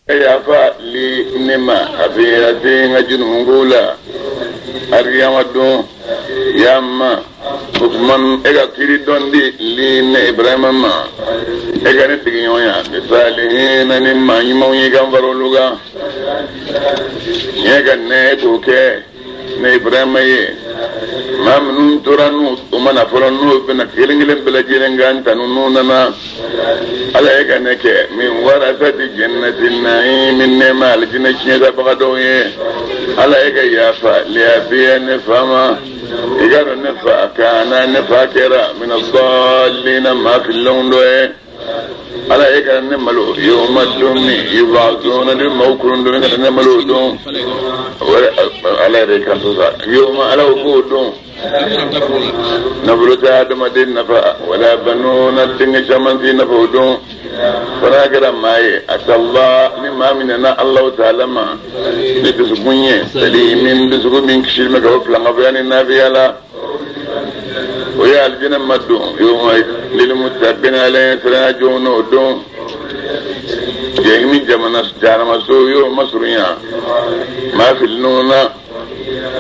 Yafa li ne ma a bɛ den ka jurumu la alikiyama don ya ma o tuma e ka kiri dɔn di li ne Ibrahima ma e ka ne sigiɲɔgɔnya bisalihina ni maa ɲumanw ye ka fara olu kan ɲɛ ka ne k'o kɛ ne Ibrahima ye maa minnu tora n'u o ma na fɔlɔ n'u bɛna kelen kelen bɛɛ lajɛlen kan tanu n'u nana ala ye ka ne kɛ min warasati jannati naimi nɛɛma alijinɛ tiɲɛtabaga dɔw ye ala ye ka yafa liyafiya ne fa ma i ka dɔn ne fa kana ne fa kɛra mina dɔɔlina maa fililenw dɔ ye ala ye ka ne malo yawma don min yub'athuna ni maaw kurun don ka ne malo don ala yɛrɛ kan to sa yawma ala k'o don nafolo tɛ adamaden nafa wala banuna denkɛ caman t'i nafa o don fo n'a kɛra maa ye atala ni maa min nana Alahu taala ma ni dusukun ye salimin dusukun min kisilen bɛ ka bɔ filankafoya ni nafiya la o ye alijinɛ ma don yawma lilmuttaqina ala ɲɛ siranya jɔnw n'o don jahimi jamana jahanamaso y'o masurunya maa filinw na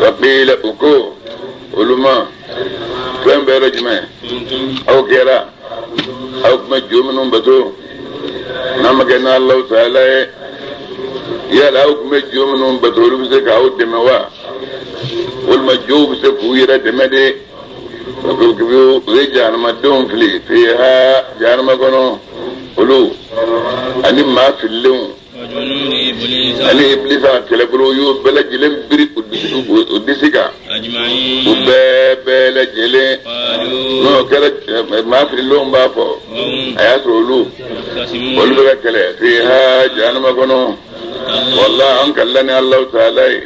wa qila u ko olu ma fɛn bɛɛ yɔrɔ jumɛn aw kɛra aw tun bɛ jo minnu bato n'a ma kɛ n'Alahu taala ye yala aw tun bɛ jo minnu bato olu bɛ se k'aw dɛmɛ wa walima jow bɛ se k'u yɛrɛ dɛmɛ de u ye jahanamadenw fili fiha jahanama kɔnɔ olu ani maa fililenw ani ibilisa kɛlɛbolo y'o bɛɛ lajɛlen biri u disi kan u bɛɛ lajɛlen n'o kɛra maa fililenw b'a fɔ a y'a sɔrɔ olu bɛ ka kɛlɛ fiha jahanama kɔnɔ wala an kalila ni Alahu taala ye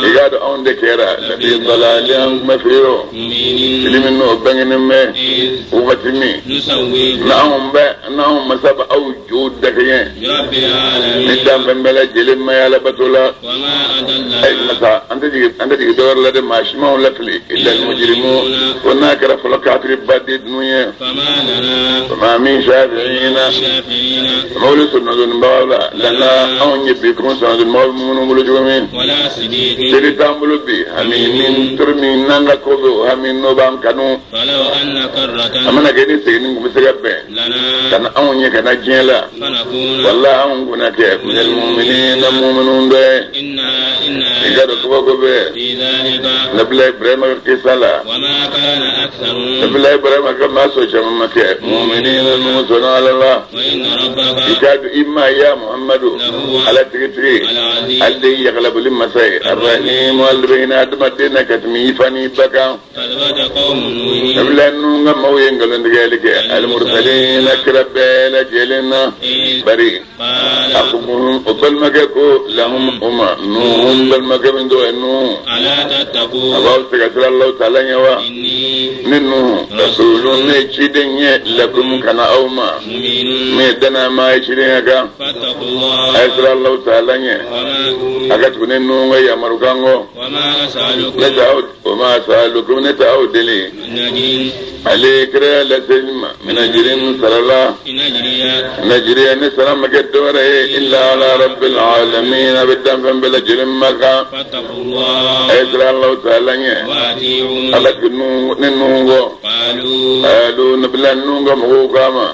i k'a dɔn anw de kɛra lafi dalali an tun bɛ fili rɔ fili min n'o bangenen bɛ wagati min n'anw masa bɛ aw jow dakɛɲɛ ni danfɛn bɛɛ lajɛlen ma ye ala bato la ayi masa an tɛ jigin dɔwɛrɛ la dɛ maa si m'anw lafili illa almujrimun ko n'a kɛra fɔlɔ kafiri baden ninnu ye fama min shafi'ina mawuli sɔnɔdonibagaw la lana anw ye bi komi sɔnɔdonibagaw bɛ minnu bolo cogo min teri t'an bolo bi hami min teri min n'an ka ko bɛ o hami n'o b'an kanu a mana kɛ ni seginni kun bɛ se ka bɛn ka na anw ye ka na diɲɛ la wala anw kunna kɛ minal mu'minina mu'minun dɔ ye i ka dɔn kabako bɛ nabila Ibrahima ka kisa la nabila Ibrahima ka maa sɔn caman ma kɛ mu'minina minnu sɔnna ala la i ka dɔn i ma ya Muhammadu ala tigitigi ale de ye yagalaboli masa ye arrahimu ale de bɛ hinɛ adamaden na ka tɛmɛ i fa n'i ba kan nabila ninnu ka maaw ye nkalontigɛli kɛ alimursalina kira bɛɛ lajɛlen na bari a ko o balimakɛ ko lahum u ma nuhun balimakɛ min tɔgɔ ye Nuhu a b'aw se ka siran Alahu taala ɲɛ wa ne Nuhu rasulun ne ye ciden ye lakum ka na aw ma min ye danaya ye cidenya kan a ye siran Alahu taala ɲɛ a ka tugu ne Nuhu ka yamarukan kɔ ne t'aw o ma sa'alukum ne t'aw deli ale kira laseli ma min ajirin sara la najiriya ne sara ma kɛ dɔwɛrɛ ye illa ala rabbil alamin a bɛ danfɛn bɛɛ lajɛlen ma kan a ye siran Alahu taala ɲɛ ala ne Nuhu kɔ alu nabila Nuhu ka mɔgɔw k'a ma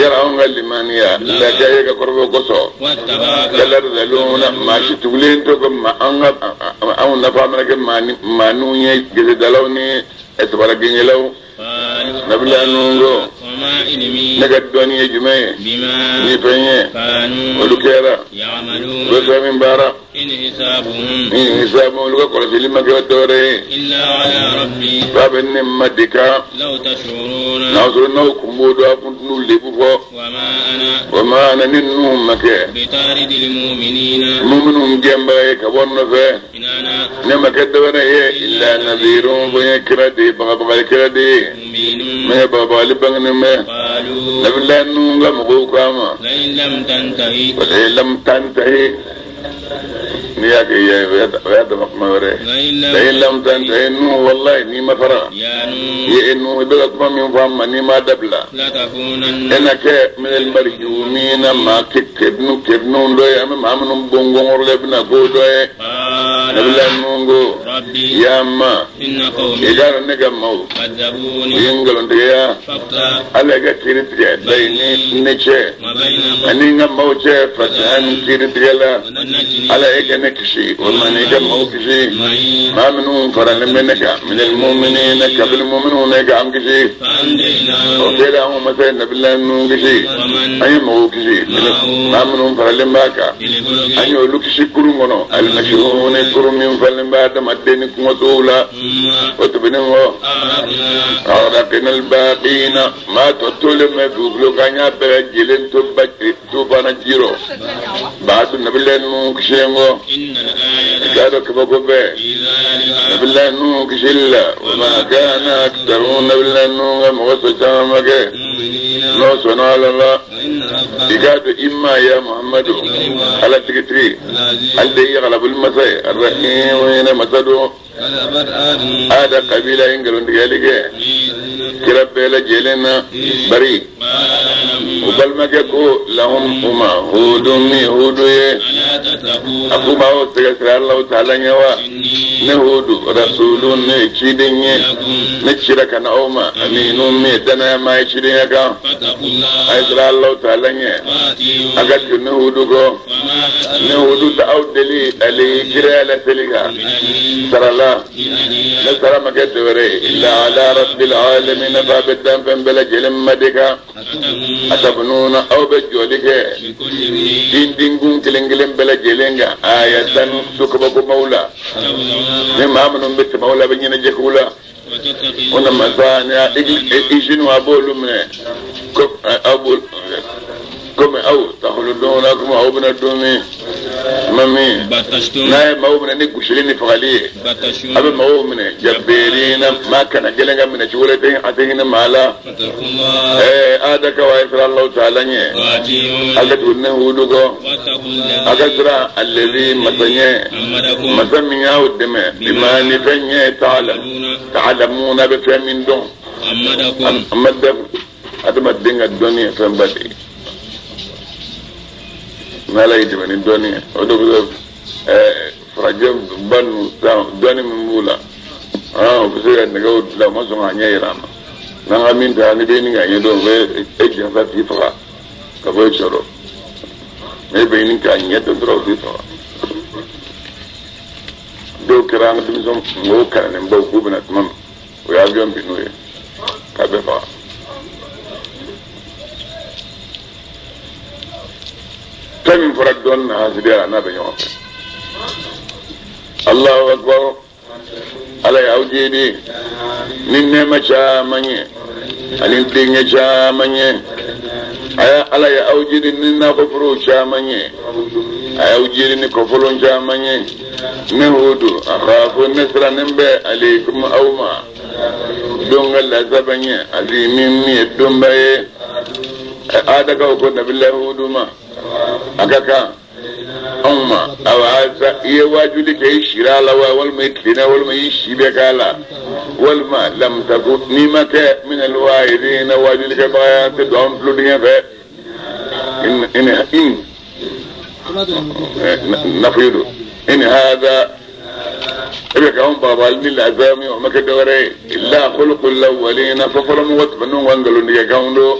yala anw ka limaniya laka e ka kɔrɔfɔ kosɔn kalarzaluna maa si tugulen to ko an ka anw nafa mana kɛ maa ninnu ye gesedalaw ni sabara gɛnjɛlaw nabila Nuhu ko ne ka dɔnni ye jumɛn ye ni fɛn ye olu kɛra u bɛ fɛn min baara ni hisabu olu ka kɔlɔsili ma kɛ dɔwɛrɛ ye f'a bɛ ne ma de kan n'a sɔrɔ n'aw kun b'o dɔn a kun t'u lebu fɔ wa ma ana ni Nuhu ma kɛ muminun gɛnbaga ye ka bɔ nɔfɛ ne ma kɛ dɔwɛrɛ ye illa nadhirun fo n ye kira de ye bagabagali kira de ye min ye bagabagali bangenen bɛ nabila Nuhu ka mɔgɔw k'a ma wala lam tantahi N'i y'a kɛ i y'a o y'a dama kuma wɛrɛ ye. La in lam tantahi Nuhu wallahi n'i ma fara. Ye Nuhu i bɛ ka kuma min fɔ an ma n'i m'a dabila. E na kɛ minal marjumina maa kerunw dɔ ye an bɛ maa minnu bon gɔngɔrɔ la i bɛna k'o dɔ ye. Nabila Nuhu ko ya ma i k'a dɔn ne ka maaw u ye nkalontigiya Ala ka kiiri tigɛ bayini ne cɛ ani n ka maaw cɛ fasihan kiiri tigɛ la Ala e ka ne kisi walima n'i ka maaw kisi maa minnu faralen bɛ ne kan minal mu'minina kabini mu'minw ne ka an kisi o kɛra an masa ye nabila Nuhu kisi an ye mɔgɔw kisi maa minnu faralen b'a kan an y'olu kisi kurun kɔnɔ alimashihuni kurun min falen bɛ adamaden ni kungosogow la o tɛmɛnen kɔ aghraqna albaqina maa tɔ tolen bɛ dugukolo kan an y'a bɛɛ lajɛlen to ba tufana ji rɔ baadu nabila Nuhu kisilen kɔ i k'a dɔn kabako bɛ nabila Nuhu kisili la wa ma kana aktharuhum nabila Nuhu ka mɔgɔ sɔn caman ma kɛ n'o sɔnna Ala la i k'a dɔn i ma ya Muhamadu Ala tigitigi ale de ye galabuli masa ye arahim hinɛ masa don Ada kabila ye nkalontigɛli kɛ kira bɛɛ lajɛlen na bari u balimakɛ ko lahum u ma hudu min hudu ye a k'u ma aw tɛ ka siran Alahu taala ɲɛ wa ne hudu rasulu ne ye ciden ye ne cira ka na aw ma aminu min ye danayama ye cidenya kan a ye siran Alahu taala ɲɛ a ka tugu ne hudu kɔ ne hudu tɛ aw deli ale kiraya laseli kan sara la ne sara ma kɛ dɔwɛrɛ ye illa ala rabbil alamin f'a bɛ danfɛn bɛɛ lajɛlen ma de kan atabununa aw bɛ jɔli kɛ dindinkun kelen kelen bɛɛ lajɛlen kan ayatan so kabakomaw la ni maa minnu bɛ tɛmɛ aw la bɛ ɲɛnajɛ k'u la o na masa ni izini a b'olu minɛ ko aw b'olu komi aw takhuluduna komi aw bɛna don min tuma min n'a ye maaw minɛ ni gosili ni fagali ye a bɛ maaw minɛ jabberina maa kana gɛlɛn ka minɛ cogo la a tɛ hinɛ maa la ɛɛ adakaw a ye siran Alahu taala ɲɛ a ka tugu ne hudu kɔ a ka siran alladhi masa ɲɛ masa min y'aw dɛmɛ bima ni fɛn ɲɛ ta'lamuna bɛ fɛn min dɔn amadakum adamaden ka dɔnni ye fɛnba de ye n'ala y'i dɛmɛ ni dɔnni ye o de bɛ farajɛ ba ninnu sisan dɔnni min b'u la u bɛ se ka nɛgɛw dilan u ma sɔn k'a ɲɛ yira an na n'an ka min ta ni bɛ ɲini k'a ɲɛdɔn u bɛ e janfa k'i faga ka bɔ e cɛ rɔ n'e bɛ ɲini k'a ɲɛ dɔn dɔrɔn u b'i faga dɔw kɛra an ka denmisɛnw mɔgɔw kalannenbaw k'u bɛna tuma min o ye avion bin n'u ye k'a bɛɛ faga fɛn min fɔra dɔnni na hasidiya la n'a bɛ ɲɔgɔn fɛ Allahu akbar ala y'aw jidi ni nɛɛma caman ye ani denkɛ caman ye ala ye aw jidi ni nakɔforow caman ye a y'aw jidi ni kɔfɔlon caman ye ne hudu akhafu ne sirannen bɛ aleykum aw ma don ka lazaba ɲɛ azimin min ye donba ye adakaw ko nabila hudu ma a ka kan anw ma awa i ye waajuli kɛ i sira a la wa walima i tilenna walima i si bɛ k'a la walima lam taku n'i ma kɛ minal waa'idina waajulikɛbaga ye an tɛ don an tulo dingɛ fɛ in in in nafiyu don in hada e bɛ k'anw bagabagali ni lazaba min o ma kɛ dɔwɛrɛ ye illa khuluqul awwalina fo fɔlɔ mɔgɔ tɛmɛnenw ka nkalontigɛkanw don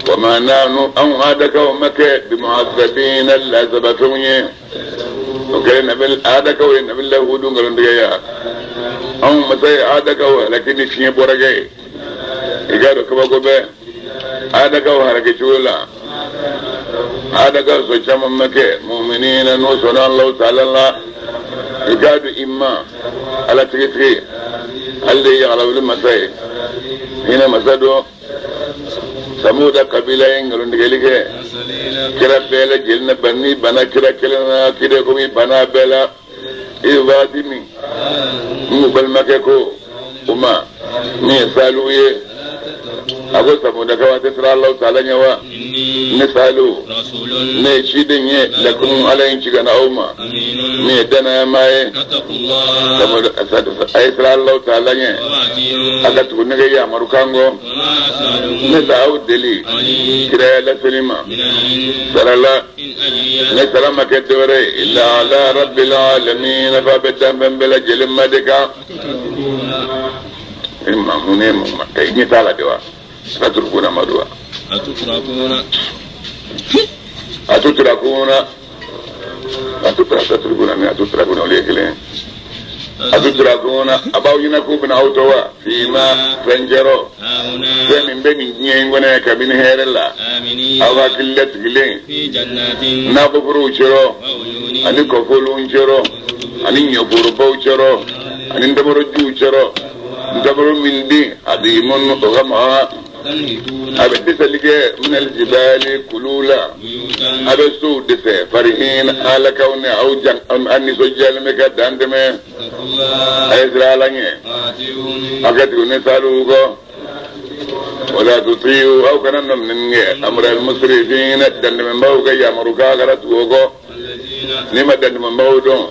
wa ma nahnu anw adakaw ma kɛ bimu'azzabina lazabafɛnw ye o kɛra nabi adakaw ye nabila hudu nkalontigɛ ya anw masa ye adakaw halaki ni fiɲɛ bɔrɛkɛ ye i k'a dɔn kabako bɛ adakaw halaki cogo la adakaw sɔn caman ma kɛ muminina n'o sɔnna Alahu taala la i k'a dɔn i ma ala tigitigi ale de ye alawuli masa ye hinɛ masa don samuda kabila ye nkalontigɛli kɛ kira bɛɛ lajɛlen na ban n'i banna kira kelen na kira komi i banna bɛɛ la i waati min n'u balimakɛ ko u ma min ye salihu ye A ko samudakaw a tɛ siran Alahu taala ɲɛ wa? Ne Salihu, ne ye ciden ye lakum Ala ye n ci ka na aw ma min ye danayama ye. A ye siran Alahu taala ɲɛ, a ka tugu ne ka yamarukan kɔ. Ne t'aw deli kiraya laseli ma sara la, ne sara ma kɛ dɔwɛrɛ ye illa ala rabbil alamin, f'a bɛ danfɛn bɛɛ lajɛlen ma de kan. E ma mun ne ma e ɲɛ t'a la de wa? Atuturukuna ma don wa? Atuturakuna atuturakuna ni atuturakuna olu ye kelen ye. Atuturakuna a b'aw ɲɛna k'u bɛna aw to wa? Fima fɛn cɛrɔ fɛn min bɛ nin diɲɛ in kɔnɔ yan kabini hɛrɛ la, aw hakili latigilen nakɔforow cɛrɔ ani kɔfolow cɛrɔ ani ɲɔforobaw cɛrɔ ani ntamaro-jiw cɛrɔ, ntamaro min den a bɛ mun o ka maga a bɛ dɛsɛli kɛ minal jibali kulu la, a bɛ sow dɛsɛ farihin alakaw ni aw jan a nisɔndiyalen bɛ ka dan tɛmɛ. A ye siran Ala ɲɛ, a ka tugu ne Salihu kɔ. Wala tuti'u aw kana nɔminɛni kɛ amral musrifina dantɛmɛbaaw ka yamaru k'a kana tugu o kɔ. N'i ma dantɛmɛbaaw dɔn,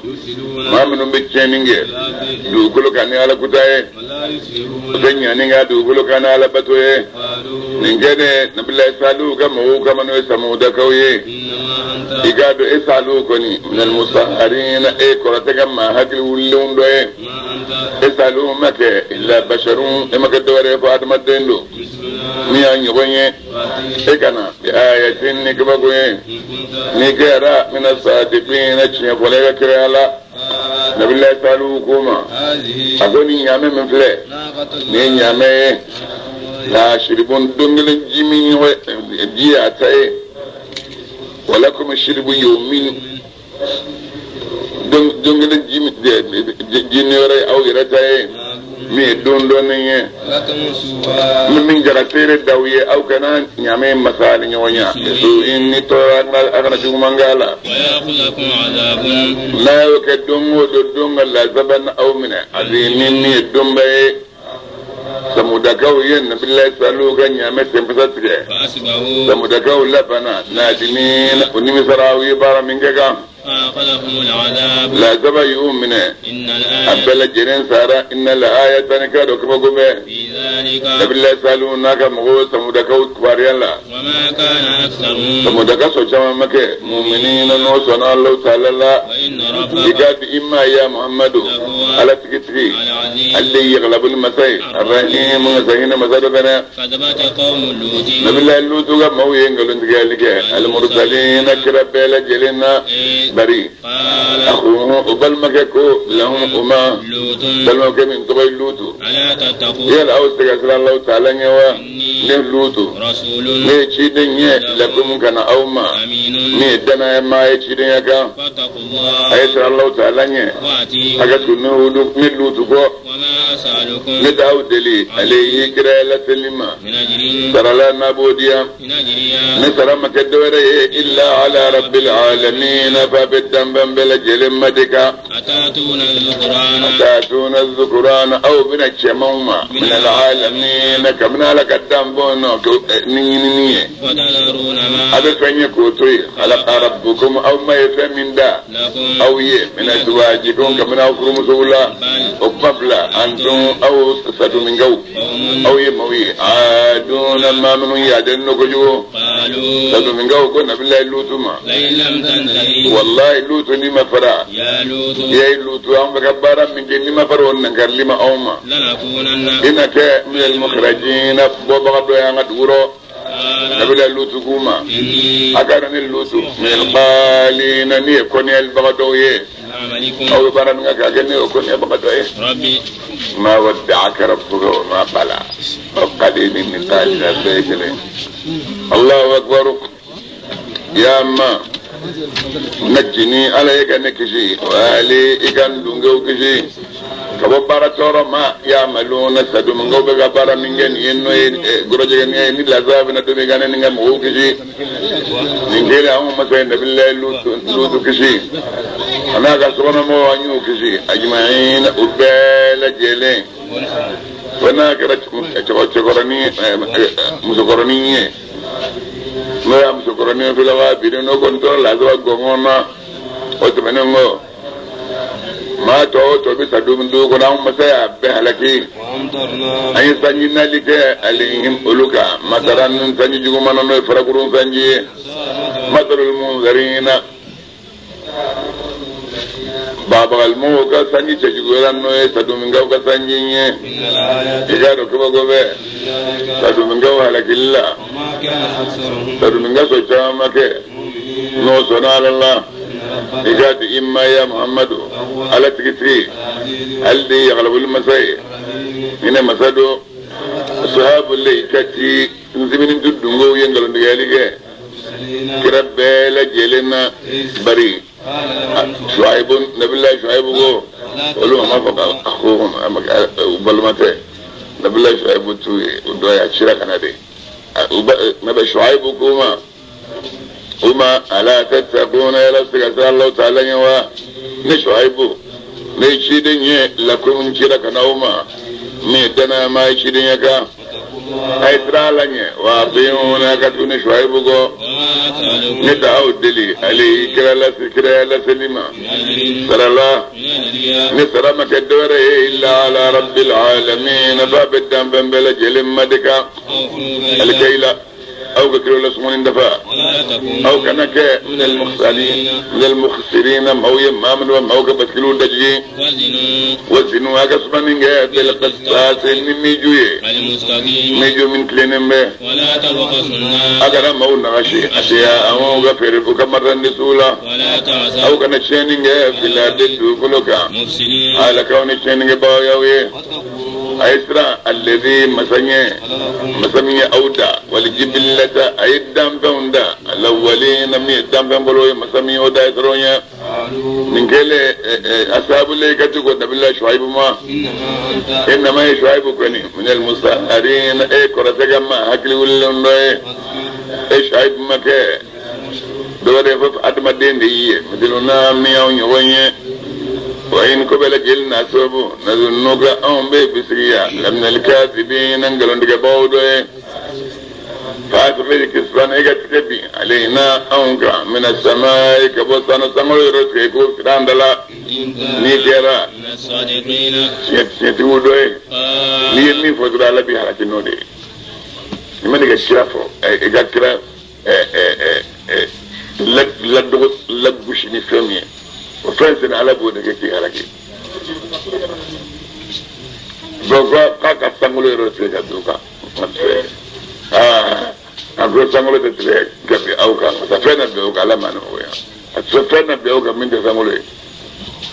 maa minnu bɛ tiɲɛni kɛ dugukolo kan ni Ala kuta ye, u bɛ ɲani kɛ dugukolo kan ni Ala bato ye. Nin kɛlen Nabilayi Salihu ka mɔgɔw kama n'o ye Samudakaw ye, i k'a dɔn e Salihu kɔni minal musaharina e kɔrɔ tɛ ka maa hakili wulilenw dɔ ye. E Salihu ma kɛ illa basharun, e ma kɛ dɔwɛrɛ ye fo adamaden don min y'a ɲɔgɔn ye. E ka na bi ayatin ni kabako ye, n'i kɛra mina sadiqina tiɲɛ fɔla i ka kiraya la. Nabilayi Salihu ko ma, a ko nin ɲaamɛ min filɛ nin ye ɲaamɛ ye la shiribun don kelen ji min ji y'a ta ye, walakum shiribu yawmin don kelen ji ni wɛrɛ ye aw yɛrɛ ta ye min ye don dɔɔnin ye. Ni min kɛra seere d'aw ye, aw kana ɲaamɛ masa ni ɲɔgɔn ye so ni tɔɔrɔ a kana juguman k'a la. N'a y'o kɛ don o don, don ka lazaba na aw minɛ azimin min ye donba ye. Samudakaw ye Nabilayi Salihu ka ɲaamɛ senfasa tigɛ. Samudakaw labanna nadimin u nimisara aw ye baara min kɛ kan. Lazaba y'u minɛ, a bɛɛ lajɛlen sara. Inna la ayatan k'a dɔn kabako bɛ Nabilayi Salihu n'a ka mɔgɔw Samudakaw kibaruya la. Samudaka sɔn caman ma kɛ muminina n'o sɔnna Alahu taala la. I k'a di i ma ya Muhamadu Ala tigitigi ale ye yagalaboli masa ye, arahim masa hinɛ masa dɔ fɛnɛ. Nabilayi Lutu ka maaw ye nkalontigɛli kɛ alimurisalina kira bɛɛ lajɛlen na. Bari akhuhu o balimakɛ ko lahum o ma balimakɛ min tɔgɔ ye Lutu, yala aw tɛ ka siran Alahu taala ɲɛ wa? Ne Lutu ne ye ciden ye lakum ka na aw ma min ye danaya ye cidenya kan. A ye siran Alahu taala ɲɛ, a ka tugu ne Lutu kɔ. Ne t'aw deli ale ye kiraya laseli ma sarala n'a b'o di yan. Ne sara ma kɛ dɔwɛrɛ ye illa ala rabbil alamin fa bɛ danfɛn bɛɛ lajɛlen ma de kan. Atatuna zukurana aw bɛna cɛmanw ma minal alamin kabini Ala ka danfɛnw nɔ ni ɲinini ye. A bɛ fɛn ye k'o to yen khalaqa rabbukum aw ma ye fɛn min da aw ye min azwajikum kabini aw furumusow la. O kuma bila antum aw saduminkaw aw ye maaw ye aduna maa minnu yaden no kojugu. Saduminkaw ko Nabilayi Lutu ma, wallahi Lutu n'i ma fara ya Lutu an bɛ ka baara min kɛ n'i ma fara o nankarili ma anw ma, i na kɛ minal mukhrajina bɔbaga dɔ ye an ka dugu rɔ. Nabilayi Lutu k'u ma, a ka ni Lutu minal qalina ni ye kɔniyalibaga dɔw ye, aw bɛ baara min kɛ k'a kɛ ne y'o kɔniyabaga dɔ ye. Ma wadda'aka rabbuka wa ma qala o qalini ni qalina bɛɛ ye kelen. Allahu akbar. Ya ma najini Ala ye ka ne kisi wa ali i ka n dunkew kisi ka bɔ baara tɔɔrɔ ma. Ya maluna saduminkaw bɛ ka baara min kɛ nin ye n'o ye gorojɛgɛni ye, ni lazaba bɛna don min ka ne ni n ka mɔgɔw kisi. Nin kɛlen anw masa ye Nabilayi Lutu kisi a n'a ka sokɔnɔmɔgɔw an y'u kisi ajma'in u bɛɛ lajɛlen. Fo n'a kɛra cɛkɔrɔnin musokɔrɔnin ye n'o y'a musokɔrɔnin fila wa bi n'o kɔni tora lasaba gɔngɔn na o tɛmɛnen kɔ maa tɔ o tɔ bɛ sa dugu kɔnɔ anw masa y'a bɛɛ halaki an ye sanji nali kɛ alihim olu kan masara ni sanji juguman na n'o ye farakurun sanji ye masalul munzarina babagalimɔgɔw ka sanji cɛjuguyara n'o ye saduminkaw ka sanji ye i k'a dɔn kabako bɛ saduminkaw halakili la saduminka sɔn caman ma kɛ n'o sɔnna ala la i k'a di i ma ya muhammadu ala tigitigi ale de ye yagalaboli masa ye hinɛ masa don sahabu leykati nzimini tu dungow ye nkalontigɛli kɛ kira bɛɛ lajɛlen na bari Shuaibu nabilayi Shuaibu ko olu ma fɔ ka ko u balima tɛ nabilayi Shuaibu t'u ye o dɔ ye a cira ka na de nabi Shuaibu ko ma u ma ala tattakuna yala se ka siran Alahu taala ɲɛ wa ne Shuaibu ne ye ciden ye lakum n cira ka na aw ma min ye danaya ye ciden ye kan a ye siran ala ɲɛ wa atiyuna ka tugu ne Shuaibu kɔ ne t'aw deli ale kira lase kiraya laseli ma sara la ne sara ma kɛ dɔwɛrɛ ye illa ala rabbil alamin f'a bɛ danfɛn bɛɛ lajɛlen ma de kan alikayila aw ka kiro la sumani dafa aw kana kɛ minal mukhsirina maaw ye maa minnu bɛ maaw ka basikiliw dajigi wazinu a ka sumani kɛ bil qisasi ni miju ye miju min tilennen bɛ a kana maaw nagasi asiya aw ka feere u ka marandisiw la aw kana tiɲɛni kɛ fil ardi dugukolo kan alakaw ni tiɲɛnikɛbagaw y'aw ye a ye siran alladhi masa ɲɛ masa min ye aw da wal jibillata a ye danfɛnw da alawwalina min ye danfɛn fɔlɔ ye masa min y'o da ye dɔrɔn ye nin kɛlen asabu leykati ko nabila Shuaibu ma innama ye Shuaibu kɔni minal musaharina e kɔrɔtɛ ka ma hakili wulilen dɔ ye e Shuaibu ma kɛ dɔwɛrɛ fɔ adamaden de y'i ye misiluna min y'anw ɲɔgɔn ye wa in ko bɛɛ lajɛlen n'a sababu nazunnuka anw bɛ bisigiya laminal kadibina nkalontigɛbaaw dɔ ye faasiri kisfan e ka tigɛ bin aleyina anw kan mina samaayi ka bɔ sanu sankolo yɔrɔ tigɛ ko siran da la n'i kɛra tiɲɛtigiw dɔ ye n'i ye min fɔ dɔrɔn ala b'i halaki n'o de ye i mana i ka sira fɔ i ka kira ladɔgɔ lagosi ni fɛn min ye o fɛn sɛnɛ ala b'o de kɛ k'i halaki donc k'a ka sankolo yɔrɔ tigɛ ka don kan a ko sankolo tɛ tigɛ ka bin aw kan ka fɛn na bin aw kan ala ma n'o ye a tɛ fɛn na bin aw kan min tɛ sankolo ye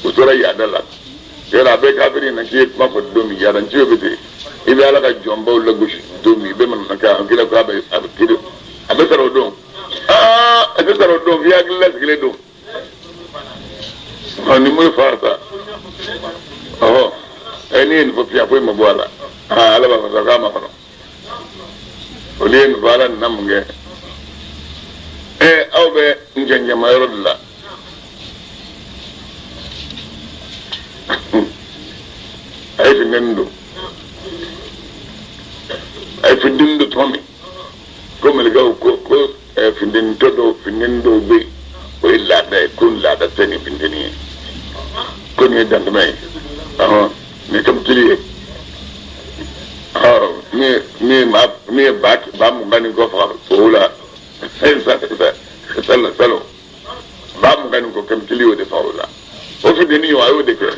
u tora yaada la yɔrɔ a bɛ kafiri na k'i ye kuma fɔ don min yaada ci o bɛ ten i bɛ ala ka jɔnbaw lagosi don min i bɛ manamanakan kira ko a bɛ a bɛ kiri a bɛ sara o don aa a tɛ sara o don f'i hakili lasigilen don ɔ ni mun ye fa sa ɔhɔ ɛ n'i ye nin fɔ fiya foyi ma bɔ a la aa ala b'a fɔ sa k'a ma kɔnɔ o n'i ye nin fɔ ala nana mun kɛ ɛ aw bɛ njɛnjɛma yɔrɔ de la a ye funteni don a ye funteni don tuma min ko mɛlɛkɛw ko ko funtenitɔ dɔw funteni dɔw bɛ yen o ye laada ye ko laada tɛ nin funteni ye ko nin ye dantɛmɛ ye ɔhɔn nin ye kamutili ye ɔ min ye maa min ye ba 20 ni kɔ faga o la salon salon ba 20 ni kɔ kamutili y'o de faga o la o funteni o a y'o de kɛ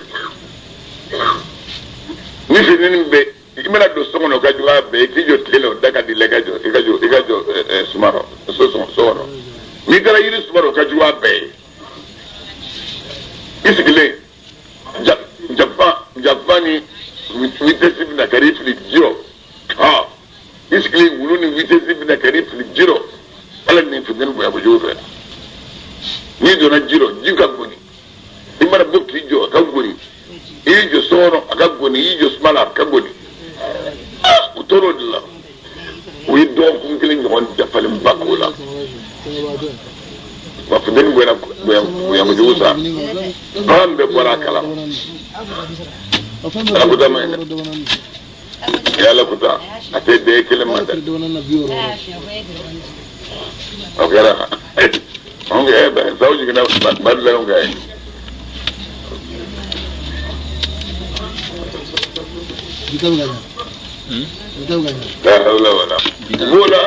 ni funteni bɛ i mana don so kɔnɔ o ka jugu a bɛɛ ye k'i jɔ tile la o da ka di la i ka jɔ i ka jɔ i ka jɔ suma rɔ so kɔnɔ n'i taara yiri suma rɔ o ka jugu a bɛɛ ye i sigilen jafa ni vitesse bɛna kɛ i fili ji rɔ i sigilen wulu ni vitesse bɛna kɛ i fili ji rɔ ala ni funteni bonya kojugu fɛ n'i donna ji rɔ ji ka goni i mana bɔ k'i jɔ a ka goni i y'i jɔ so kɔnɔ a ka goni i y'i jɔ suma la a ka goni u tor'o de la u ye dɔgɔkun kelen ɲɔgɔn dafalenba k'o la wa funteni bonya bonya kojugu sa bagan bɛɛ bɔra a kalama ala ko dama ye dɛ. Yala kuta a tɛ den kelen ma dɛ o kɛra anw kɛ saw jiginna badula anw kɛ la hawla wala wala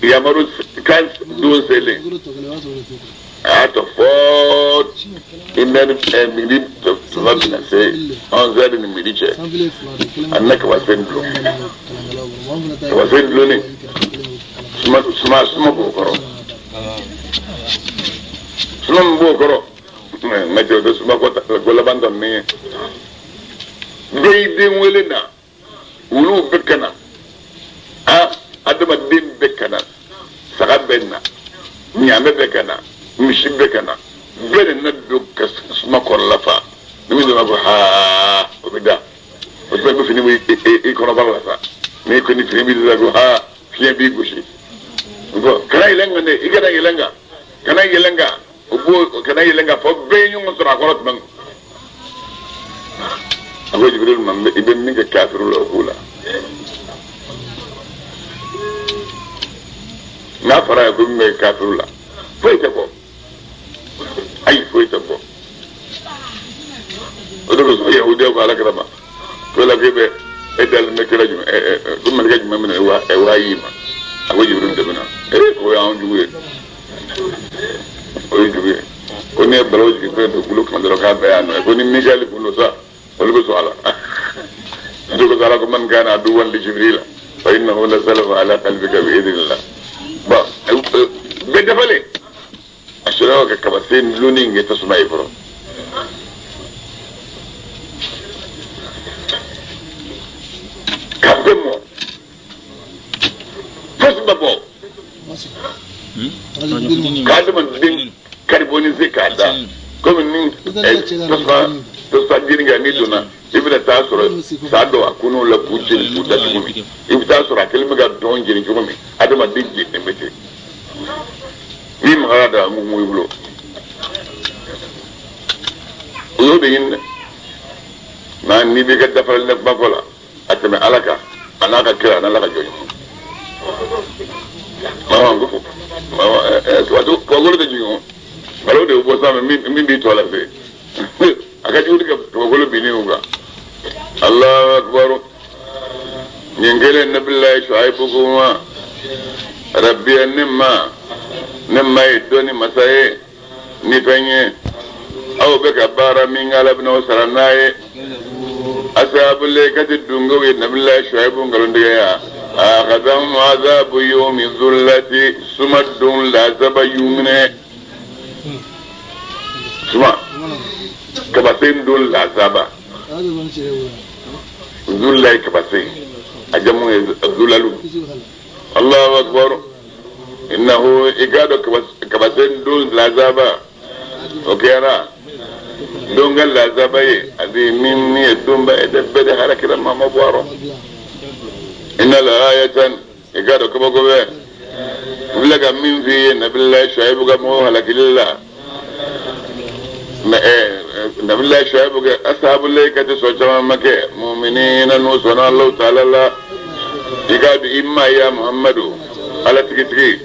yamaru kan don selen a y'a tɔ fɔ une midi tuma bɛna se 11h ni midi cɛ a nana kabasen dulon kabasen dulonnen suma suma suma b'o kɔrɔ suma min b'o kɔrɔ n ka cɛ o tɛ suma ko laban tɔ min ye bɛɛ y'i den wele na wuluw bɛ ka na a adamaden bɛ ka na saga bɛ na ɲaamɛ bɛ ka na misi bɛ ka na bɛɛ de na don ka suma kɔrɔla fa ni min donna ko haa o bɛ da o tuma i bɛ fini bɔ i kɔnɔbara la sa n'i ko ni fini b'i la ko haa fiɲɛ b'i gosi kana yɛlɛ n kan dɛ i kana yɛlɛ n kan kana yɛlɛ n kan o b'o kana yɛlɛ n kan fɔ bɛɛ ye ɲɔgɔn sɔrɔ a kɔrɔ tuma min a ko Jibril ma i bɛ min kɛ kafiru la o k'u la n'a fɔra ye ko min bɛ kɛ kafiru la foyi tɛ bɔ ayi foyi tɛ bɔ o de kosɔn yahudiyaw ko ala kira ma ko la k'e bɛ e dalen bɛ kira jumɛn ko malikɛ jumɛn bɛna wahayi ma a ko Jibril de bɛna ee k'o y'anw jugu ye o ye jugu ye ko n'i ye balawu jigin fɛn dugukolo kan dɔrɔn k'a bɛɛ y'a nɔ ye ko ni Mikaɛli kun don sa olu bɛ sɔn a la o de kosɔn ala ko man kana aduwan li Jibrila fa innahu nazalahu ala qalbika bi idhnillah bon bɛɛ dafalen a sɔrɔ ka kabasen dulonni in kɛ tasuma ye fɔlɔ ka bɛɛ mɔ fosi ma bɔ k'adamaden carboniser k'a da komi ni tasuma tasuma jeni kan n'i donna i bɛna taa sɔrɔ sa dɔ a kunun la k'u jeni k'u da cogo min i bɛ taa sɔrɔ a kɛlen bɛ ka dɔn jeni cogo min adamaden jeninen bɛ ten n'i magara da mugu i bolo o y'o de ɲini dɛ nka n'i b'i ka dafalen kuma fɔ la a tɛmɛ ala kan a n'a ka kira a n'ala ka jɔn ɲuman ko kabakolo tɛ jigin o balawu de bɛ bɔ sanfɛ min b'i tɔ lase a ka jugu ni kabakolo binni o kan Alahu akibaru nin kelen nabilayi Shuayibu ko ma rabiya ne ma ne ma ye dɔnni masa ye ni fɛn ye aw bɛ ka baara min kɛ ala bɛna o sara n'a ye asabul aikati dungew ye nabilayi Shuayibu nkalontigɛya akhadhahum azabu yawmi dhullati suma don lazaba y'u minɛ suma kabasen don lazaba zulla ye kabasen a jamu ye zulalu Allahu akbar innahu i k'a dɔn kabasen don lazaba o kɛra don ka lazaba ye ani min ye donba ye dɛ bɛɛ de halakira maa ma bɔ a rɔ inna la ayatan i k'a dɔn kabako bɛ n filɛ ka min f'i ye nabilayi Shuayibu ka mɔgɔw halakili la nabilayi Shuayibu kɛ ashabul aikati sɔn caman ma kɛ muminina n'u sɔnna Alahu taala la i k'a dɔn i ma ya Muhamadu ala tigitigi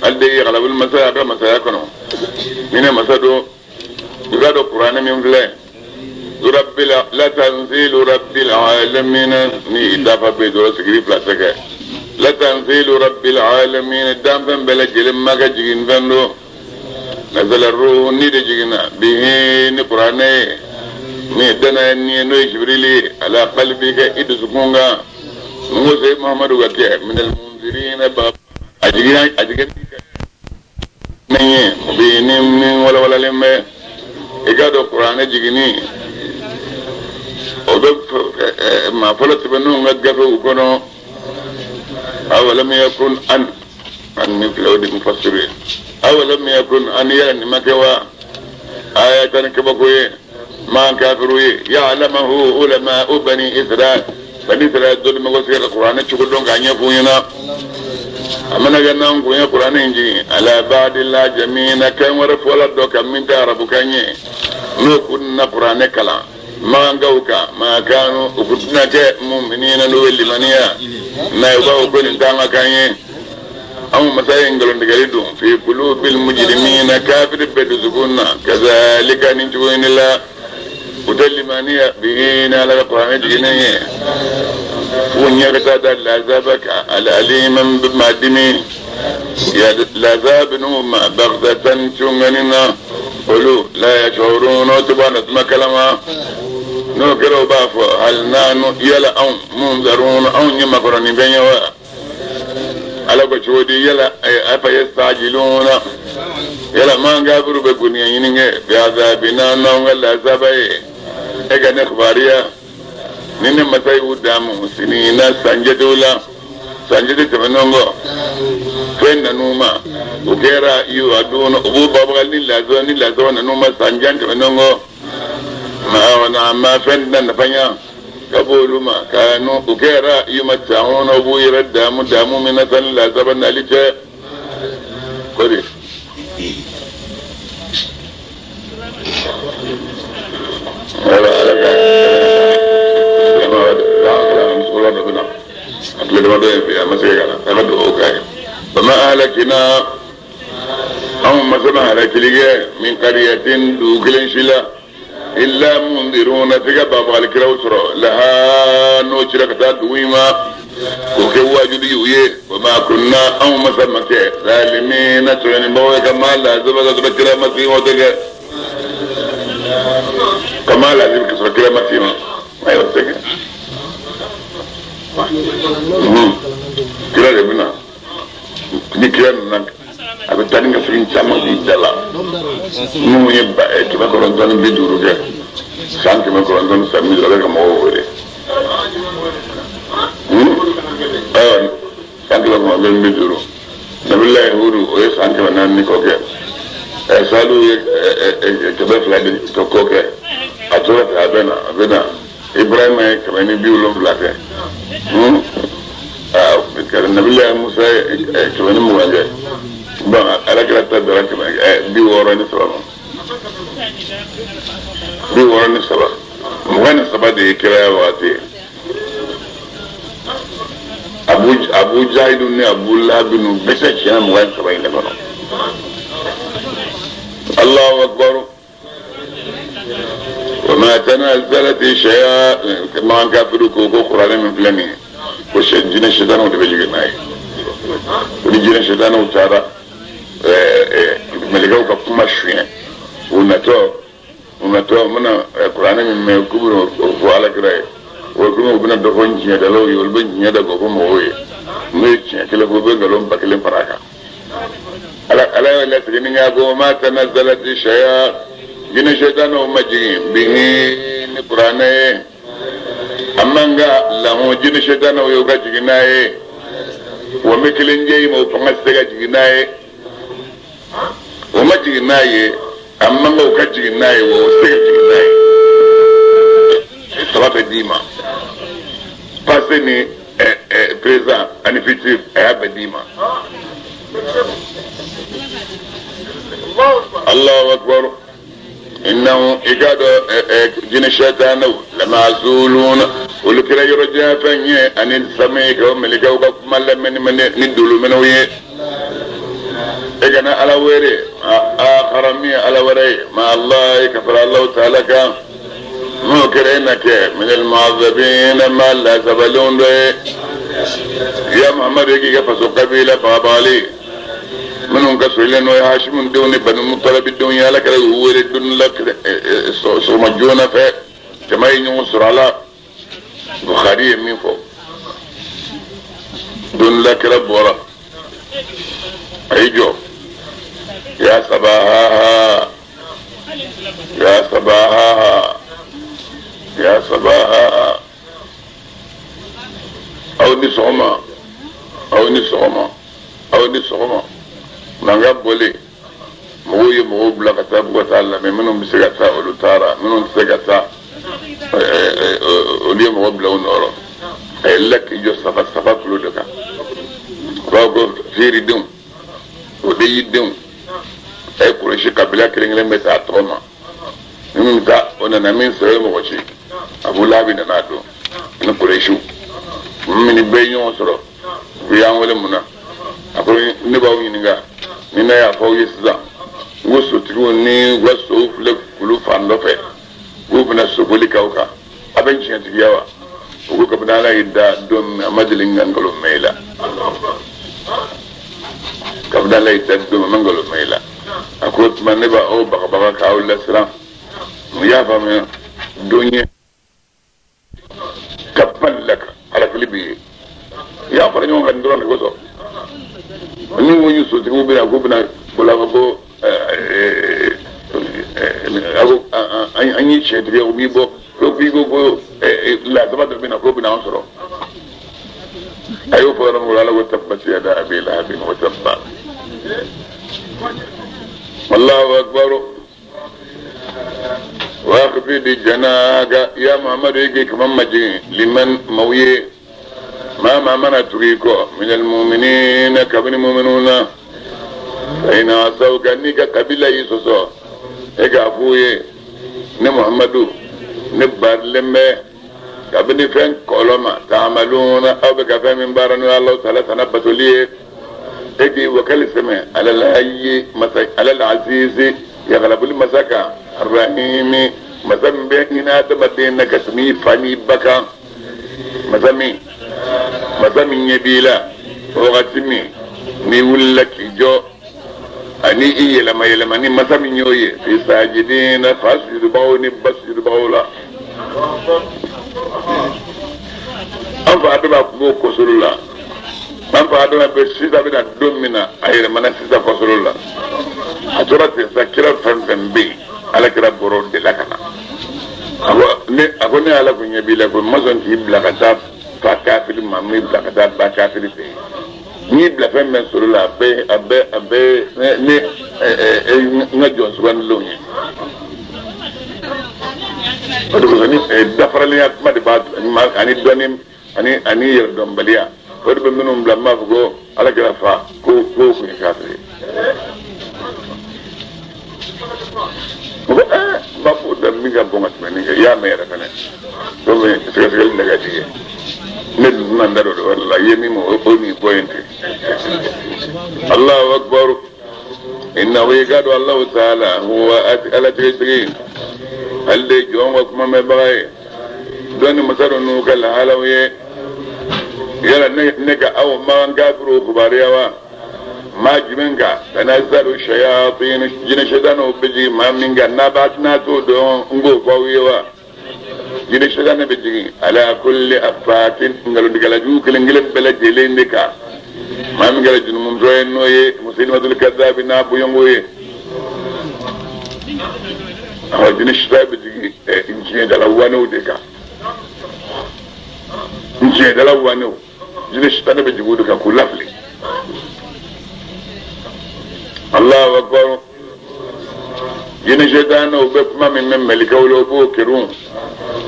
ale de ye galabuli masa ye a ka masaya kɔnɔ ni ne masa don i k'a dɔn kuranɛ min filɛ rabbil la tanzilu rabbil alamin ni dafa bɛ dɔrɔn sigiri fila tɛ kɛ la tanzilu rabbil alamin danfɛn bɛɛ lajɛlen ma ka jigin fɛn don nazala ruhu ni de jiginna bihi ni kuranɛ ye ni dana ye ni ye n'o ye Jibirili ye ala qalbika i dusukun kan n ko se Muhamadu ka kɛ minal munzirina ba a jiginna a jiginna min ye o bɛ ni min walawalalen bɛ i k'a dɔn kuranɛ jiginni o bɛ maa fɔlɔ tɛmɛnenw ka gafew kɔnɔ awalam yakun an an min filɛ o de mufasiru ye awalam yakun an yɛrɛ nin ma kɛ wa ayatan kabako ye maa kafiru ye ya'lamahu ulama'u bani israil bani israil dɔnnibagaw sera ka kuranɛ cogo dɔn k'a ɲɛf'u ɲɛna a mana kɛ n'an kun ye kuranɛ in jigin ala ba'dil ajamina kan wɛrɛ fɔla dɔ kan min tɛ arabukan ye n'o kun na kuranɛ kalan Makankaw kan ma kanu u kun tɛna kɛ muminina n'u ye limaniya n'a ye u b'a fɔ ko nin t'an ka kan ye anw masa ye nkalontigɛli don fi kulubil mujrimina kafiri bɛɛ dusukun na kazalika nin cogo in de la u tɛ limaniya bihi ni ala ka kuranɛ jiginnen ye f'u ɲɛ ka taa da lazaba kan alalima min bɛ maa dimi ya lazaba n'u ma bagdatan cungani na olu la yashuruna o tɛ bɔ a na tuma kalama n'o kɛra u b'a fɔ hali nanu yala anw munzaruna anw ye makɔrɔni fɛn ye wa ala ko cogo di yala afa yastajiluna yala man kafiru bɛ goniya ɲini kɛ bi azabina n'anw ka lazaba ye e ka ne kibaruya ni ne masa y'u damu sinina sanjatew la sanjate tɛmɛnen kɔ fɛn nan'u ma o kɛra yuwaduna u b'u babagali ni lazaba ni lazaba nan'u ma sanjan tɛmɛnen kɔ ma ma fɛn tɛna nafa ɲa ka bɔ olu ma kanu u kɛra yumata'una u b'u yɛrɛ damu damu min na sani lazaba nali cɛ ko de wala ala ka dɔ bɛ na a tile damadɔ ye bi a ma se ka na a ka dugawu k'a ye bama ahlakina anw ma se ma halakili kɛ min kariyatin dugu kelen si la illa mundiruna f'i ka babagali kiraw sɔrɔ laha n'o cira ka taa dugu in ma k'o kɛ wajibi y'u ye wa ma kunna anw masa ma kɛ zalimina tɔɲɔnibagaw ye ka maa lazaba ka sɔrɔ kira ma s'i ma o tɛ kɛ ka maa lazaba ka sɔrɔ kira ma s'i ma ayi o tɛ kɛ kira de bɛ na ni kira nana a bɛ taa ni ka segin caman k'i da la minnu ye 950 kɛ san 950 a bɛ ka mɔgɔw wele ayiwa san 950 Nabilayi Hudu o ye san 400 ni kɔ kɛ Salihu ye 200 ni kɔ kɛ a tora ten a bɛ na a bɛ na Ibrahima ye 170 kɛ Nabilayi Musa ye 120 kɛ bon ala kira ta dara 63 ma 63 23 de ye kiraya waati ye Abu Jahidu ni Abu Lahabi ninnu bɛɛ tɛ tiɲɛ 23 in de kɔnɔ Allahu akbar wa ma tanazzalat shayatin makan kafiru ko ko kuranɛ min filɛ nin ye ko jinɛ sitanɛw de bɛ jigin n'a ye ko ni jinɛ sitanɛw taara mɛlɛkɛw ka kuma suɲɛ u natɔ u mana kuranɛ min mɛn k'u bɛna o fɔ ala kira ye o komi u bɛna dɔ fɔ tiɲɛdalaw ye olu bɛ tiɲɛ da k'o fɔ mɔgɔw ye n'u ye tiɲɛ kelen fɔ u bɛ nkalon 1000 fara a kan ala y'a latigɛ ni k'a ko ma tanazzalat shayatin jinɛ sitanɛw ma jigin bihi ni kuranɛ ye a man ka lahu jinɛ sitanɛw ye u ka jigin n'a ye wa n bɛ kelen jɛ i ma o fanga tɛ se ka jigin n'a ye o ma jigin n'a ye a man ka u ka jigin n'a ye wa o tɛ se ka jigin n'a ye saba bɛ d'i ma passé ni présent ani futur a y'a bɛɛ d'i ma Allahu akbar innahu i k'a dɔn jinɛ sitanɛw lamazuluna olu kɛra yɔrɔ jan fɛn ye ani sami ka mɛlɛkɛw ka kuma lamɛnni ni dolo minɛw ye e kana ala wele akhara min ye ala wɛrɛ ye ma Allah ka fara Allahu taala kan n'o kɛra e na kɛ minal mu'azzabina ma lazabalenw dɔ ye ya Muhammadu e k'i ka faso kabila bagabagali minnu ka sɔrɔlen n'o ye Hashimu denw ni Banu Mutalibi denw ye ala kɛra y'u wele don la sɔgɔma joona fɛ jama ye ɲɔgɔn sɔrɔ a la Bukhari ye min fɔ don la kira bɔra a y'i jɔ ya sabaha ya sabaha ya sabaha aw ni sɔgɔma aw ni sɔgɔma aw ni sɔgɔma mankan bɔlen mɔgɔw ye mɔgɔw bila ka taa k'u ka taa lamɛn minnu bɛ se ka taa olu taara minnu tɛ se ka taa olu ye mɔgɔ bila u nɔrɔ a yɛlɛla k'i jɔ safa safa kulo de kan u b'a fɔ ko fiiridenw o de y'i denw a ye Kurɛsi kabila kelen kelen bɛɛ ta a tɔgɔ ma Min bɛ taa o nana min sɛbɛn mɔgɔ ci Abu Lahabi nana don ni Kuresiw min bɛɛ ye ɲɔgɔn sɔrɔ u y'an wele mun na a ko ne b'aw ɲininka ni ne y'a fɔ aw ye sisan n ko sotigiw ni u ka sow filɛ kulu fan dɔ fɛ k'u bɛna soboli k'aw kan a bɛ tiɲɛtigiya wa u ko kabini Ala y'i da don min a ma deli ka nkalon mɛn i la kabini Ala y'i da don min a ma nkalon mɛn i la a ko o tuma ne b'aw bagabaga k'aw lasiran mun y'a faamuya don ye tabban laka halakili b'i ye i y'a fara ɲɔgɔn kan nin dɔrɔn de kosɔn ni ko ni sotigiw bɛna k'u bɛna ko la ko an ye tiɲɛtigiya u b'i bɔ ko k'i ko ko lasaba dɔ bɛna k'o bɛna an sɔrɔ a y'o fɔ yɔrɔ min Ala ko tabbat yada abi lahabin wa tabba Allahu akbar واخفض جناحك يا محمد يجي كمان مجي لمن مويه ما منا تريكو من المؤمنين كبن المؤمنون فإن عصوك نيكا قبيلة يسوسو إيكا أفوي ني محمد نبار لمي كبني فين كولوما تعملون أو بك فين من بارنو الله تعالى تنبتوا ليه إيكي وكالي سمع على الحي على العزيز يغلب المساكا الرحيم مسام بيننا تمدينا كسمي فاني بكا مسامي مسامي يبيلا وغتمي ni wulla kijo ani iye lama yelema ni masami ñoye fi sajidina fasjudu ni basjudu bawla an fa adama kumo kosolo la an fa adama be sisa bena don min na a yɛlɛmana sisa kosolo la a tora ten sa kira fɛn fɛn bɛ yen ala kira bɔra o de la ka na a ko ne ala ko ɲɛ b'i la ko n ma sɔn k'i bila ka taa fa kafiri ma n b'i bila ka taa ba kafiri fɛ yen n'i bila fɛn bɛɛ sɔrɔ la a bɛɛ ne n ka jɔn sugandilenw ye o de kosɔn ni dafaralenya kuma de b'a ani dɔnni ani yɛrɛdɔnbaliya o de bɛ minnu bila n b'a fɔ ko ala kɛra fa ko kun ye kafiri ye o ko n b'a fɔ da min ka bon ka tɛmɛ nin kan i y'a mɛn yɛrɛ fɛnɛ donc sɛgɛsɛgɛli de ka di ye ne dun tɛna n da don o yɔrɔ la i ye min o n'i bɔ yen ten Allahu akbar innahu yekadu Allahu ta'ala huwa ala tigitigi ale de ye jɔn ka kuma mɛnbaga ye dɔnni masa dɔ n'u ka lahalaw ye yala ne ka aw man kafiru kibaruya wa maa jumɛn kan tanazzalu shayatin jinɛ sɛtanɛw bɛ jigin maa min kan n'a b'a n'a t'o dɔn n k'o fɔ aw ye wa jinɛ sɛtanɛ bɛ jigin ala kulli afakin nkalontigɛla kelen kelen bɛɛ lajɛlen de kan maa min kɛra junumutɔ ye n'o ye musilimatul kazabi n'a bonyɔngo ye awɔ jinɛ sɛtanɛ bɛ jigin tiɲɛdala wanew de kan tiɲɛdala wanew jinɛ sɛtanɛ bɛ jigin o de kan k'u lafili Allahu akbar jinɛ sɛtanɛw bɛ kuma min mɛn mɛlɛkɛw la o b'o kerun